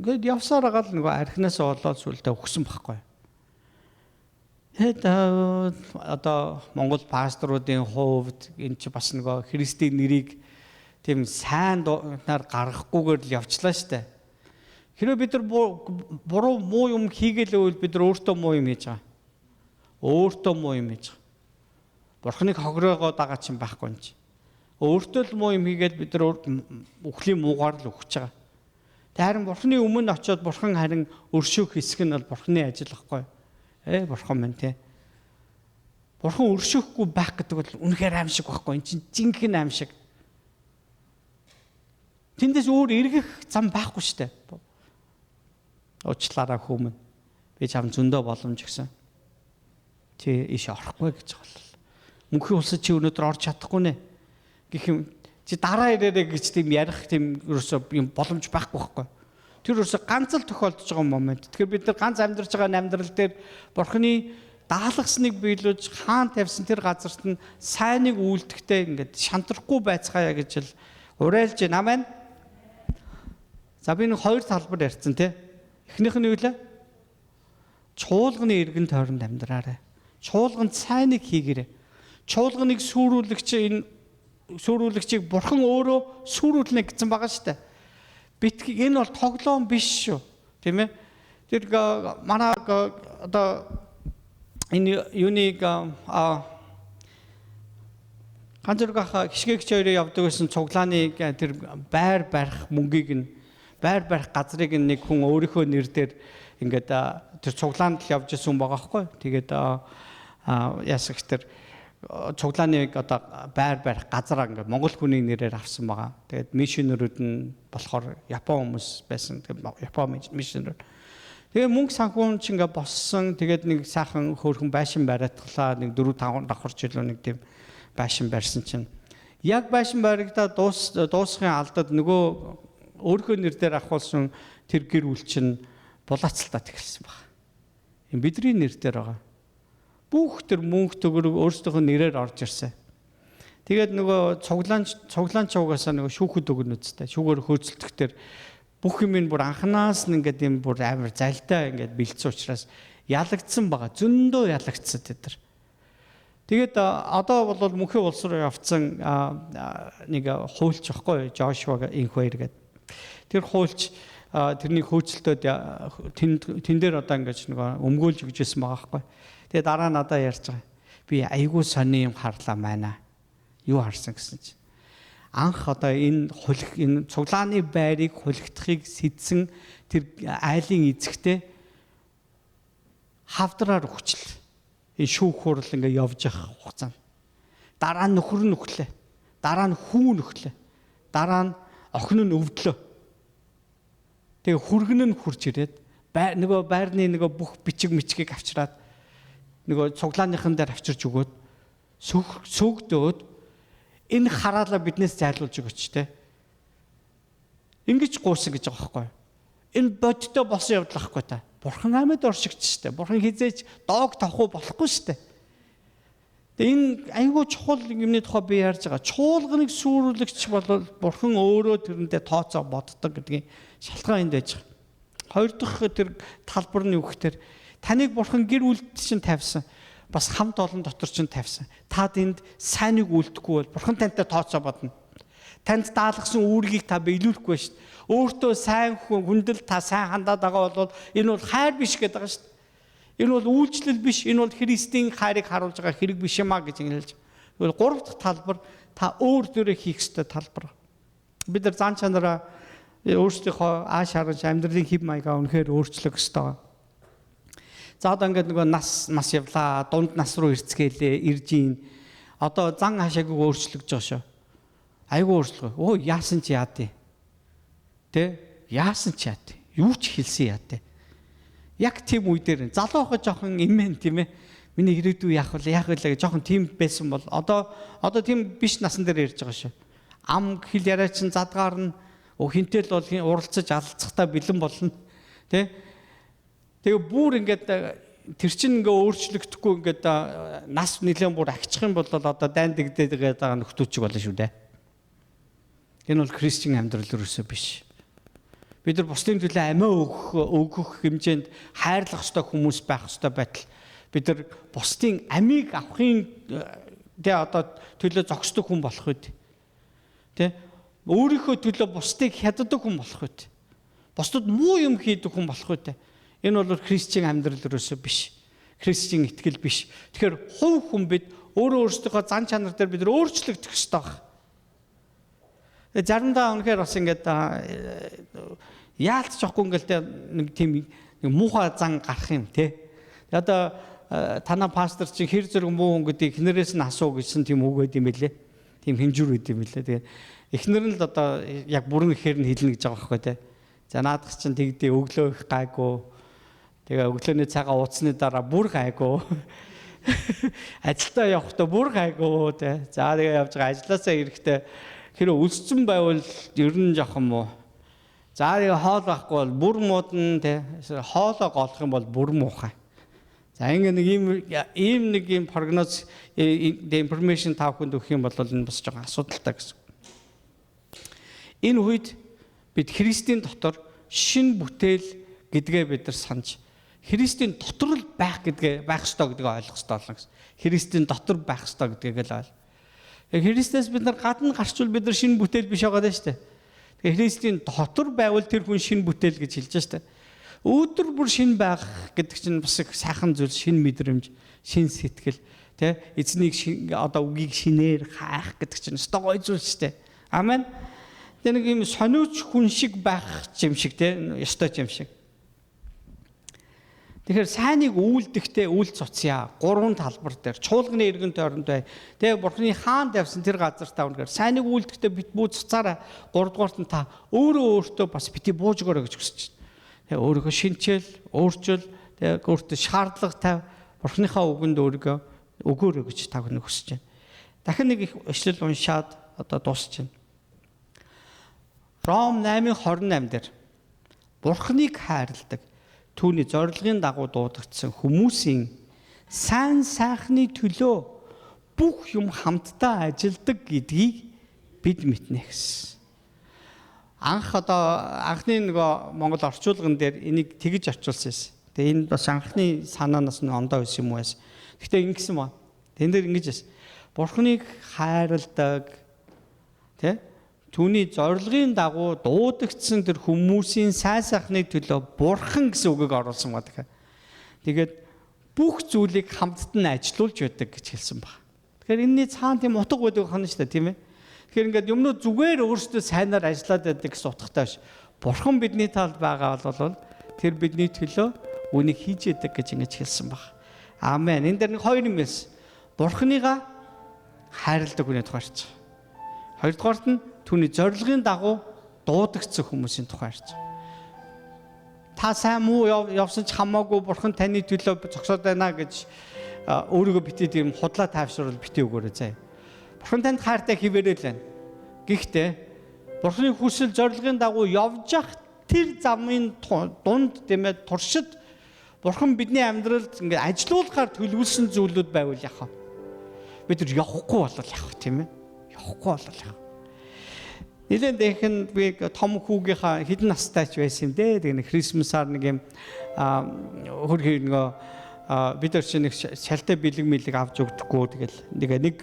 ингээд явсаар байгаа л нөгөө архинаас болоод сүлдээ өгсөн байхгүй. Тэгээд одоо Монгол пасторуудын хувьд энэ чи бас нөгөө Христийн нэрийг тийм сайн нар гаргахгүйгээр л явчлаа штэ. Хэрвээ бид нар буруу муу юм хийгээл байвал бид нар өөртөө муу юм хийж байгаа. Өөртөө муу юм хийж байгаа. Бурхныг хогроогоод байгаа чинь байхгүй юм чи. Өөртөө л муу юм хийгээл бид нар үхлийн муугаар л үхэж байгаа. Тэг харин Бурхны өмнө очиод Бурхан харин өршөөх хэсэг нь бол Бурхны ажил байхгүй. Бурхан минь те. Бурхан өршөөхгүй байх гэдэг бол үнэхээр аимшиг байхгүй. Энд чинь жинхэнэ аимшиг. Тэндээс өөр эргэх зам байхгүй шүү дээ. Уучлаарай хүмүүн. Би чам зөндөө боломж өгсөн. Чи иш орохгүй гэж боллоо. Мөнхийн улсад чи өнөөдөр орж чадахгүй нэ. Гэх юм чи дараа ирээрэй гэж тийм ярих тийм ерөөсөө юм боломж байхгүй байхгүй. Тэр ерөөсөө ганц л тохиолдож байгаа момент. Тэгэхээр бид нар ганц амьдарч байгаа амьдрал дээр Бурхны даалгасныг биелүүлж хаан тавьсан тэр газарт нь сайныг үйлдэхтэй ингээд шантрахгүй байцгаая гэж л уриалж байна. Амен. За би нэг хоёр талбар ярьсан тий. Эхнийх нь юу лээ? Чуулганы эргэн тойронд амьдраарай. Чуулганд сайныг хийгээрэй. Чуулганыг сүрүүлэгч энэ сүрүүлэгчийг Бурхан өөрөө сүрүүлнэ гэсэн байгаа шүү дээ. Битгий энэ бол тоглоом биш шүү. Тийм ээ? Тэр манай одоо энэ юуныг ганц зүрх хишгээгч хоёроо явдаг байсан цуглааны тэр байр барих мөнгийг нь байр барих газрыг нэг хүн өөрийнхөө нэр дээр ингээд тэр цуглаанд л явж исэн байгаа байхгүй. Тэгээд яасан их тэр цуглааныг одоо байр барих газараа ингээд Монгол хүний нэрээр авсан байгаа. Тэгээд мишнерүүд нь болохоор Япон хүмүүс байсан. Тэгээд Япон мишнерүүд. Тэгээд мөнгө санхүүн ч ингээд боссон. Тэгээд нэг сайхан хөөрхөн байшин бариадглаа. Нэг 4-5 давхар жилүү нэг тийм байшин барьсан чинь яг байшин баригдаа дуусахын алдад нөгөө өөрийнхөө нэр дээр авахулсан тэр гэр бүл чинь булаацалтаад эхэлсэн баг. Энэ бидний нэр дээр байгаа. Бүх тэр мөнгө төгрөг өөрсдийнхөө нэрээр орж ирсэн. Тэгээд нөгөө цуглаанч угаасаа нөгөө шүүхэд өгнө үстэй. Шүүгээр хөөцөлдөх тэр бүх юм нь бүр анханаас нь ингээд юм бүр амар залтай ингээд бэлдсэн учраас ялагдсан байгаа. Зөндөө ялагдсан тэд нар. Тэгээд одоо бол мөнхийн улс руу явцсан нэг хуульч баггүй Жошуа инх хоёр гэдэг. Тэр хуульч тэрний хөөцөлтөд тэн дээр одоо ингэж нөгөө өмгөөлж өгч ирсэн байгаа байхгүй. Тэгээ дараа надаа ярьж байгаа. Би айгүй сони юм харлаа байна. Юу харсан гэсэн чинь анх одоо энэ хулих энэ цуглааны байрыг хулигдахыг сэдсэн тэр айлын эзэгтэй хавдраар өгчлээ. Энэ шүүх хурал ингээ явж явах хугацаанд. Дараа нь нөхөр нь өглөө. Дараа нь хүү нь өглөө. Дараа нь охин нь өвдлөө. Тэгээ хүргэн нь хурж ирээд нөгөө байрны нөгөө бүх бичиг мичгийг авчираад нөгөө цуглааныхан дээр авчирч өгөөд сүгдөөд энэ хараалаа биднээс зайлуулж өгөөч те. Ингэж гуйсан гэж байгаа байхгүй. Энэ бодтой болсон явдал байхгүй та. Бурхан амьд оршигч штэ. Бурхан хизээч доог тавахгүй болохгүй штэ. Тэгээ энэ айгүй чухал юмны тухай би ярьж байгаа. Чуулганыг сүрүүлэгч бол Бурхан өөрөө тэрэндээ тооцоо боддог гэдгийн шалтгаан энд байж байгаа. Хоёр дахь тэр талбар нь юу гэхээр таныг Бурхан гэр бүлд чинь тавьсан. Бас хамт олон дотор чинь тавьсан. Та тэнд сайныг үлдэхгүй бол Бурхан тантай тооцоо бодно. Танд даалгасан үүргийг та биелүүлэхгүй шүү дээ. Өөртөө сайн хүндэл та сайн хандаад байгаа бол энэ бол хайр биш гэдэг байгаа шүү дээ. Энэ бол үйлчлэл биш, энэ бол Христийн хайрыг харуулж байгаа хэрэг биш юм а гэж хэлж. Тэгвэл гурав дахь талбар та өөр дөрөө хийх ёстой талбар. Бид нар зан чанараа өөрсдийнхөө ааш харанч амьдралын хэв маягаа үнэхээр өөрчлөх ёстой. За одоо ингээд нөгөө нас мас явлаа, дунд нас руу ирцгээлээ, ирж ийн. Одоо зан хашаагүй өөрчлөгдөж байгаа шүү. Айгүй өөрчлөх. Өө яасан ч яа дээ. Тэ? Яасан ч яа дээ. Юу ч хэлсэн яа дээ. Яг тийм үе дээр залуу хаа жоохон имэн тийм ээ. Миний ирээдүй яах вэ? Яах вэ гэж жоохон тийм байсан бол одоо тийм биш насан дээр ярьж байгаа шүү. Ам хэл яриа чинь задгаар нь хинтэл бол уралцаж алцахтаа бэлэн болно. Тэ? Тэгээ бүр ингээд тэр чинь ингээ өөрчлөгдөхгүй ингээд нас нэлээд бүр агчих юм бол одоо дайн дэгдээд байгаа нөхдүүчиг болно шүү дээ. Энэ бол христийн амьдрал өрөөсөө биш. Бид нар бусдын төлөө амиа өгөх хэмжээнд хайрлах ёстой хүмүүс байх ёстой байтал бид нар бусдын амийг авахын тэ одоо төлөө зогсдог хүн болох үед тэ өөрийнхөө төлөө бусдыг хяддаг хүн болох үед бусдад муу юм хийдэг хүн болох үед энэ бол христийн амьдрал өрөөсөө биш. Христийн итгэл биш. Тэгэхээр хувь хүн бид өөрөө өөрсдийнхөө зан чанар дээр бид нар өөрчлөгдөх ёстой байх. Заримдаа үнэхээр бас ингээд яалтч жоохгүй ингээд нэг тийм нэг муухай зан гарах юм те. Одоо танаа пастор чинь хэр зэрэг муу хүн гэдгийг эхнэрээс нь асуу гэсэн тийм үг байд юм бэлээ. Тийм хэмжүүр байд юм бэлээ. Тэгээ эхнэр нь л одоо яг бүрэн ихээр нь хэлнэ гэж байгаа байхгүй те. За наадах чинь тэгдээ өглөө их гайгүй. Тэгээ өглөөний цагаа ууцсны дараа бүр гайгүй. Ажилдаа явахдаа бүр гайгүй те. За тэгээ явж байгаа ажилласаа ирэхдээ хэрэг өлсцэн байвал ер нь жоохон муу. За тэгээ хоол байхгүй бол бүр муудна те. Хоолоо голох юм бол бүр муухай. За ингээ нэг ийм нэг ийм прогноз information та бүхэнд өгөх юм бол энэ бас жоохон асуудалтай гэсэн. Энэ үед бид Христийн дотор шин бүтээл гэдгээ бид нар санаж Христийн дотор л байх гэдгээ байх ёстой гэдгээ ойлгох ёстой болно гэсэн. Христийн дотор байх ёстой гэдгийг л ойл. Христээс бид нар гадна гарчвал бид нар шинэ бүтээл биш байгаа даа шүү дээ. Тэгэхээр Христийн дотор байвал тэр хүн шинэ бүтээл гэж хэлж шүү дээ. Өдөр бүр шинэ байх гэдэг чинь бас их сайхан зүйл, шинэ мэдрэмж, шинэ сэтгэл, тэ эзнийг одоо үгийг шинээр хайх гэдэг чинь өстой гоё зүйл шүү дээ. Амен. Тэгээ нэг юм сониуч хүн шиг байх юм шиг тэ ёстой юм шиг. Тэгэхээр сайныг үйлдэхдээ үйл цуцъя. Гурван талбар дээр чуулганы эргэн тойронд бай. Тэгээ Бурхны хаан тавьсан тэр газар та үнэхээр сайныг үйлдэхдээ бит бүү цуцаарай. Гуравдугаарт нь та өөрөө өөртөө бас бити бууж өгөөрэй гэж хүсэж байна. Тэгээ өөрийгөө шинчээл, өөрчил, тэгээ өөртөө шаардлага тавь. Бурхныхаа үгэнд өөрийгөө өгөөрэй гэж та бүхнийг хүсэж байна. Дахин нэг их ишлэл уншаад одоо дуусч байна. Ром 8:28 дээр Бурхныг хайрладаг түүний зорилгын дагуу дуудагдсан хүмүүсийн сайн сайхны төлөө бүх юм хамтдаа ажилдаг гэдгийг бид мэднэ гэсэн. Анх одоо анхны нөгөө Монгол орчуулган дээр энийг тэгж орчуулсан байсан. Тэгээ энэ бас анхны санаанаас нь ондоо байсан юм уу байсан. Гэхдээ ингэсэн ба. Тэн дээр ингэж байсан. Бурхныг хайрладаг тэ түүний зорилгын дагуу дуудагдсан тэр хүмүүсийн сайн сайхны төлөө Бурхан гэсэн үгийг оруулсан ба. Тэгээд бүх зүйлийг хамтд нь ажилуулж байдаг гэж хэлсэн баг. Тэгэхээр энэний цаана тийм утга байдаг байна шүү дээ, тийм ээ. Тэгэхээр ингээд юмнууд зүгээр өөрсдөө сайнаар ажиллаад байдаг гэсэн утгатай биш. Бурхан бидний талд байгаа бол тэр бидний төлөө үүнийг хийж яадаг гэж ингэж хэлсэн баг. Амен. Энэ дээр нэг хоёр юм хэлсэн. Бурханыгаа хайрладаг хүний тухай ярьж байгаа. Хоёрдугаарт нь түүний зорилгын дагуу дуудагдсан хүмүүсийн тухай ярьж байгаа. Та сайн муу явсан ч хамаагүй Бурхан таны төлөө зогсоод байна гэж өөрийгөө битээ тийм худлаа тайвшруул битээ өгөөрэй заяа. Бурхан танд хайртай хിവэрэл байна. Гэхдээ Бурханы хүсэл зорилгын дагуу явж явах тэр замын дунд тийм ээ туршид Бурхан бидний амьдралд ингээд ажилуулахаар төлөвлөсөн зүйлүүд байвал яах вэ? бид нар явахгүй болол явах тийм ээ. Явахгүй болол явах. Нилээн дэнхэн би том хүүгийнхаа хэдэн настай ч байсан юм дээ. Тэгээ нэг Christmas-аар нэг юм хөрхи нөгөө бид нар чинь нэг шалтай бэлэг мэлэг авч өгдөггүй. Тэгэл нэг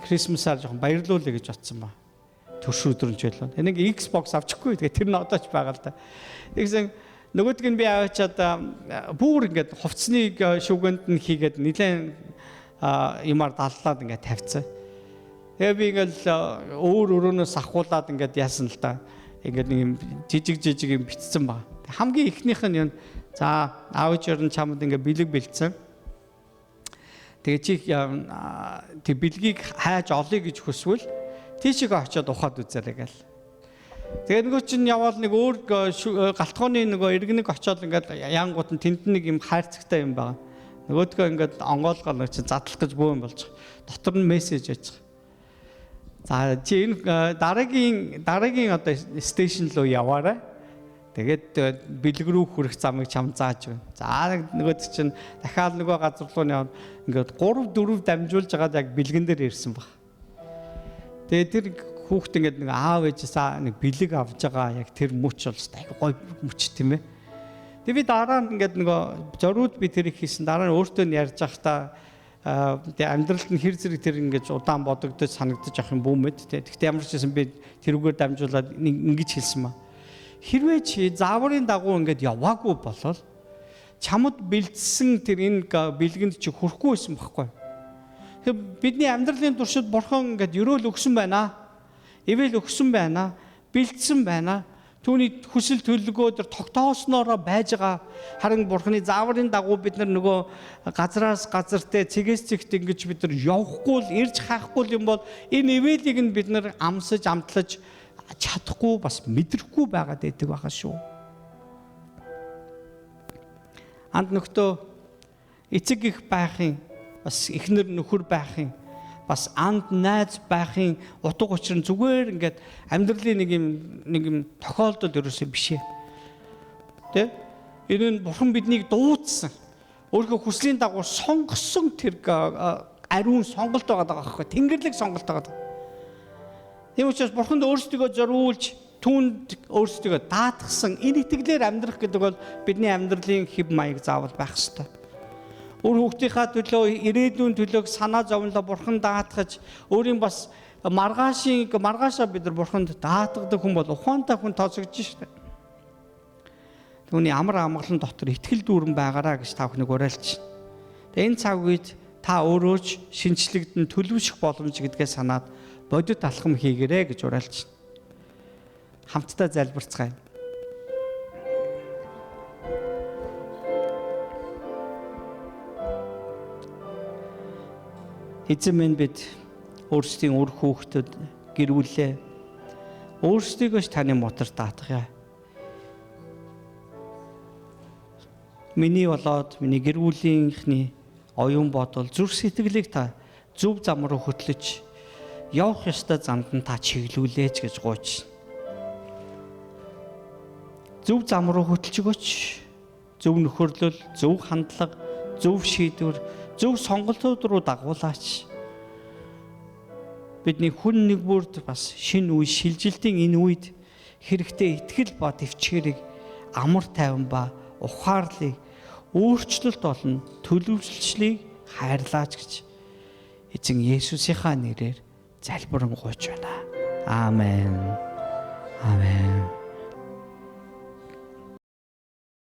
Christmas-аар жоохон баярлуулъя гэж бодсон ба. Төрш өдөр нь ч байлаа. Нэг Xbox авчихгүй. Тэгээ тэр нь одоо ч байгаа л да. Тэгсэн нөгөөдг нь би аваачаад бүр ингээд хувцсны шүгэнд нь хийгээд нилээн юмар даллаад ингээд тавьцсан. Тэгээ би ингээл өөр өрөөнөөс ахуулаад ингээд яасан л да. Ингээд нэг юм жижиг жижиг юм битсэн ба. Хамгийн эхнийх нь юм за аав ээж нь чамд ингээд бэлэг бэлдсэн. Тэгээ чи тэг бэлгийг хайж олъё гэж хүсвэл тийшээ очиод ухаад үзээрэй гэл. Тэгээ нөгөө чинь яваал нэг өөр галтгооны нөгөө иргэнэг очиод ингээд янгууд нь тэнд нэг юм хайрцагтай юм байгаа. Нөгөөдгөө ингээд онгоолгоо нэг чинь задлах гэж бөө юм болж байгаа. Дотор нь мессеж яж байгаа. За чи энэ дараагийн одоо station руу яваарай. Тэгээд бэлэг рүү хүрэх замыг чам зааж байна. За нөгөөд чинь дахиад нөгөө газар руу явна. Ингээд 3 4 дамжуулж байгаад яг бэлгэн дээр ирсэн баг. Тэгээд тэр хүүхд ингээд нэг аав ээжээсээ нэг бэлэг авж байгаа яг тэр мөч бол айгүй гоё мөч тийм ээ. Тэгээд би дараа нь ингээд нөгөө зориуд би тэрийг хийсэн. Дараа нь өөртөө нь ярьж байхдаа тэгээ амьдралд нь хэр зэрэг тэр ингэж удаан бодогдож санагдаж авах юм бүүмэд тэ. Гэхдээ ямар ч байсан би тэрүүгээр дамжуулаад ингэж хэлсэн ба. Хэрвээ чи зааврын дагуу ингээд яваагүй болол чамд бэлдсэн тэр энэ бэлгэнд чи хүрэхгүй байсан байхгүй. Тэгэхээр бидний амьдралын туршид бурхан ингээд ерөөл өгсөн байна. Ивэл өгсөн байна. Бэлдсэн байна. Түүний хүсэл төлөвлөгөө тэр тогтоосноороо байж байгаа. Харин бурханы зааврын дагуу бид нар нөгөө газраас газартай цэгээс цэгт ингэж бид нар явахгүй л ирж хаахгүй юм бол энэ ивэлийг нь бид нар амсаж амтлаж чадахгүй бас мэдрэхгүй байгаад байдаг байгаа шүү. Анд нөхдөө эцэг их байхын бас эхнэр нөхөр байхын бас анд найз байхын утга учир нь зүгээр ингээд амьдралын нэг юм тохиолдол ерөөсөө биш ээ. Тэ? Энэ нь бурхан биднийг дуудсан. Өөрийнхөө хүслийн дагуу сонгосон тэр ариун сонголт байгаа даа байхгүй. Тэнгэрлэг сонголт байгаа. Тийм учраас бурханд өөрсдийгөө зориулж түүнд өөрсдийгөө даатгсан энэ итгэлээр амьдрах гэдэг бол бидний амьдралын хэв маяг заавал байх ёстой. Үр хүүхдийнхаа төлөө, ирээдүйн төлөөг санаа зовнилоо бурхан даатгаж, өөрийн бас маргаашаа бид нар бурханд даатгадаг хүн бол ухаантай хүн тооцогдож шдээ. Түүний амар амгалан дотор итгэл дүүрэн байгаараа гэж та бүхнийг уриалж. Тэгээ энэ цаг үед та өөрөө ч шинчлэгдэн төлөвшөх боломж гэдгээ санаад бодит алхам хийгэрэй гэж уриалж. Хамтдаа залбирцгаая. Эзэн минь бид өөрсдийн үр хүүхдэд гэр бүлээ өөрсдийгөө ч таны мотор даатгая. Миний болоод миний гэр бүлийнхний оюун бодол зүрх сэтгэлийг та зөв зам руу хөтлөж явах ёстой замд нь та чиглүүлээч гэж гуйж. Зөв зам руу хөтлж өгөөч. Зөв нөхөрлөл, зөв хандлага, зөв шийдвэр, зөв сонголтууд руу дагуулаач. Бидний хүн нэг бүрд бас шинэ үе шилжилтийн энэ үед хэрэгтэй итгэл ба төвчгэрийг амар тайван ба ухаарлыг өөрчлөлт болон төлөвлөлчлийг хайрлаач гэж эзэн Есүсийнхаа нэрээр залбирэн гуйж байна. Аамен.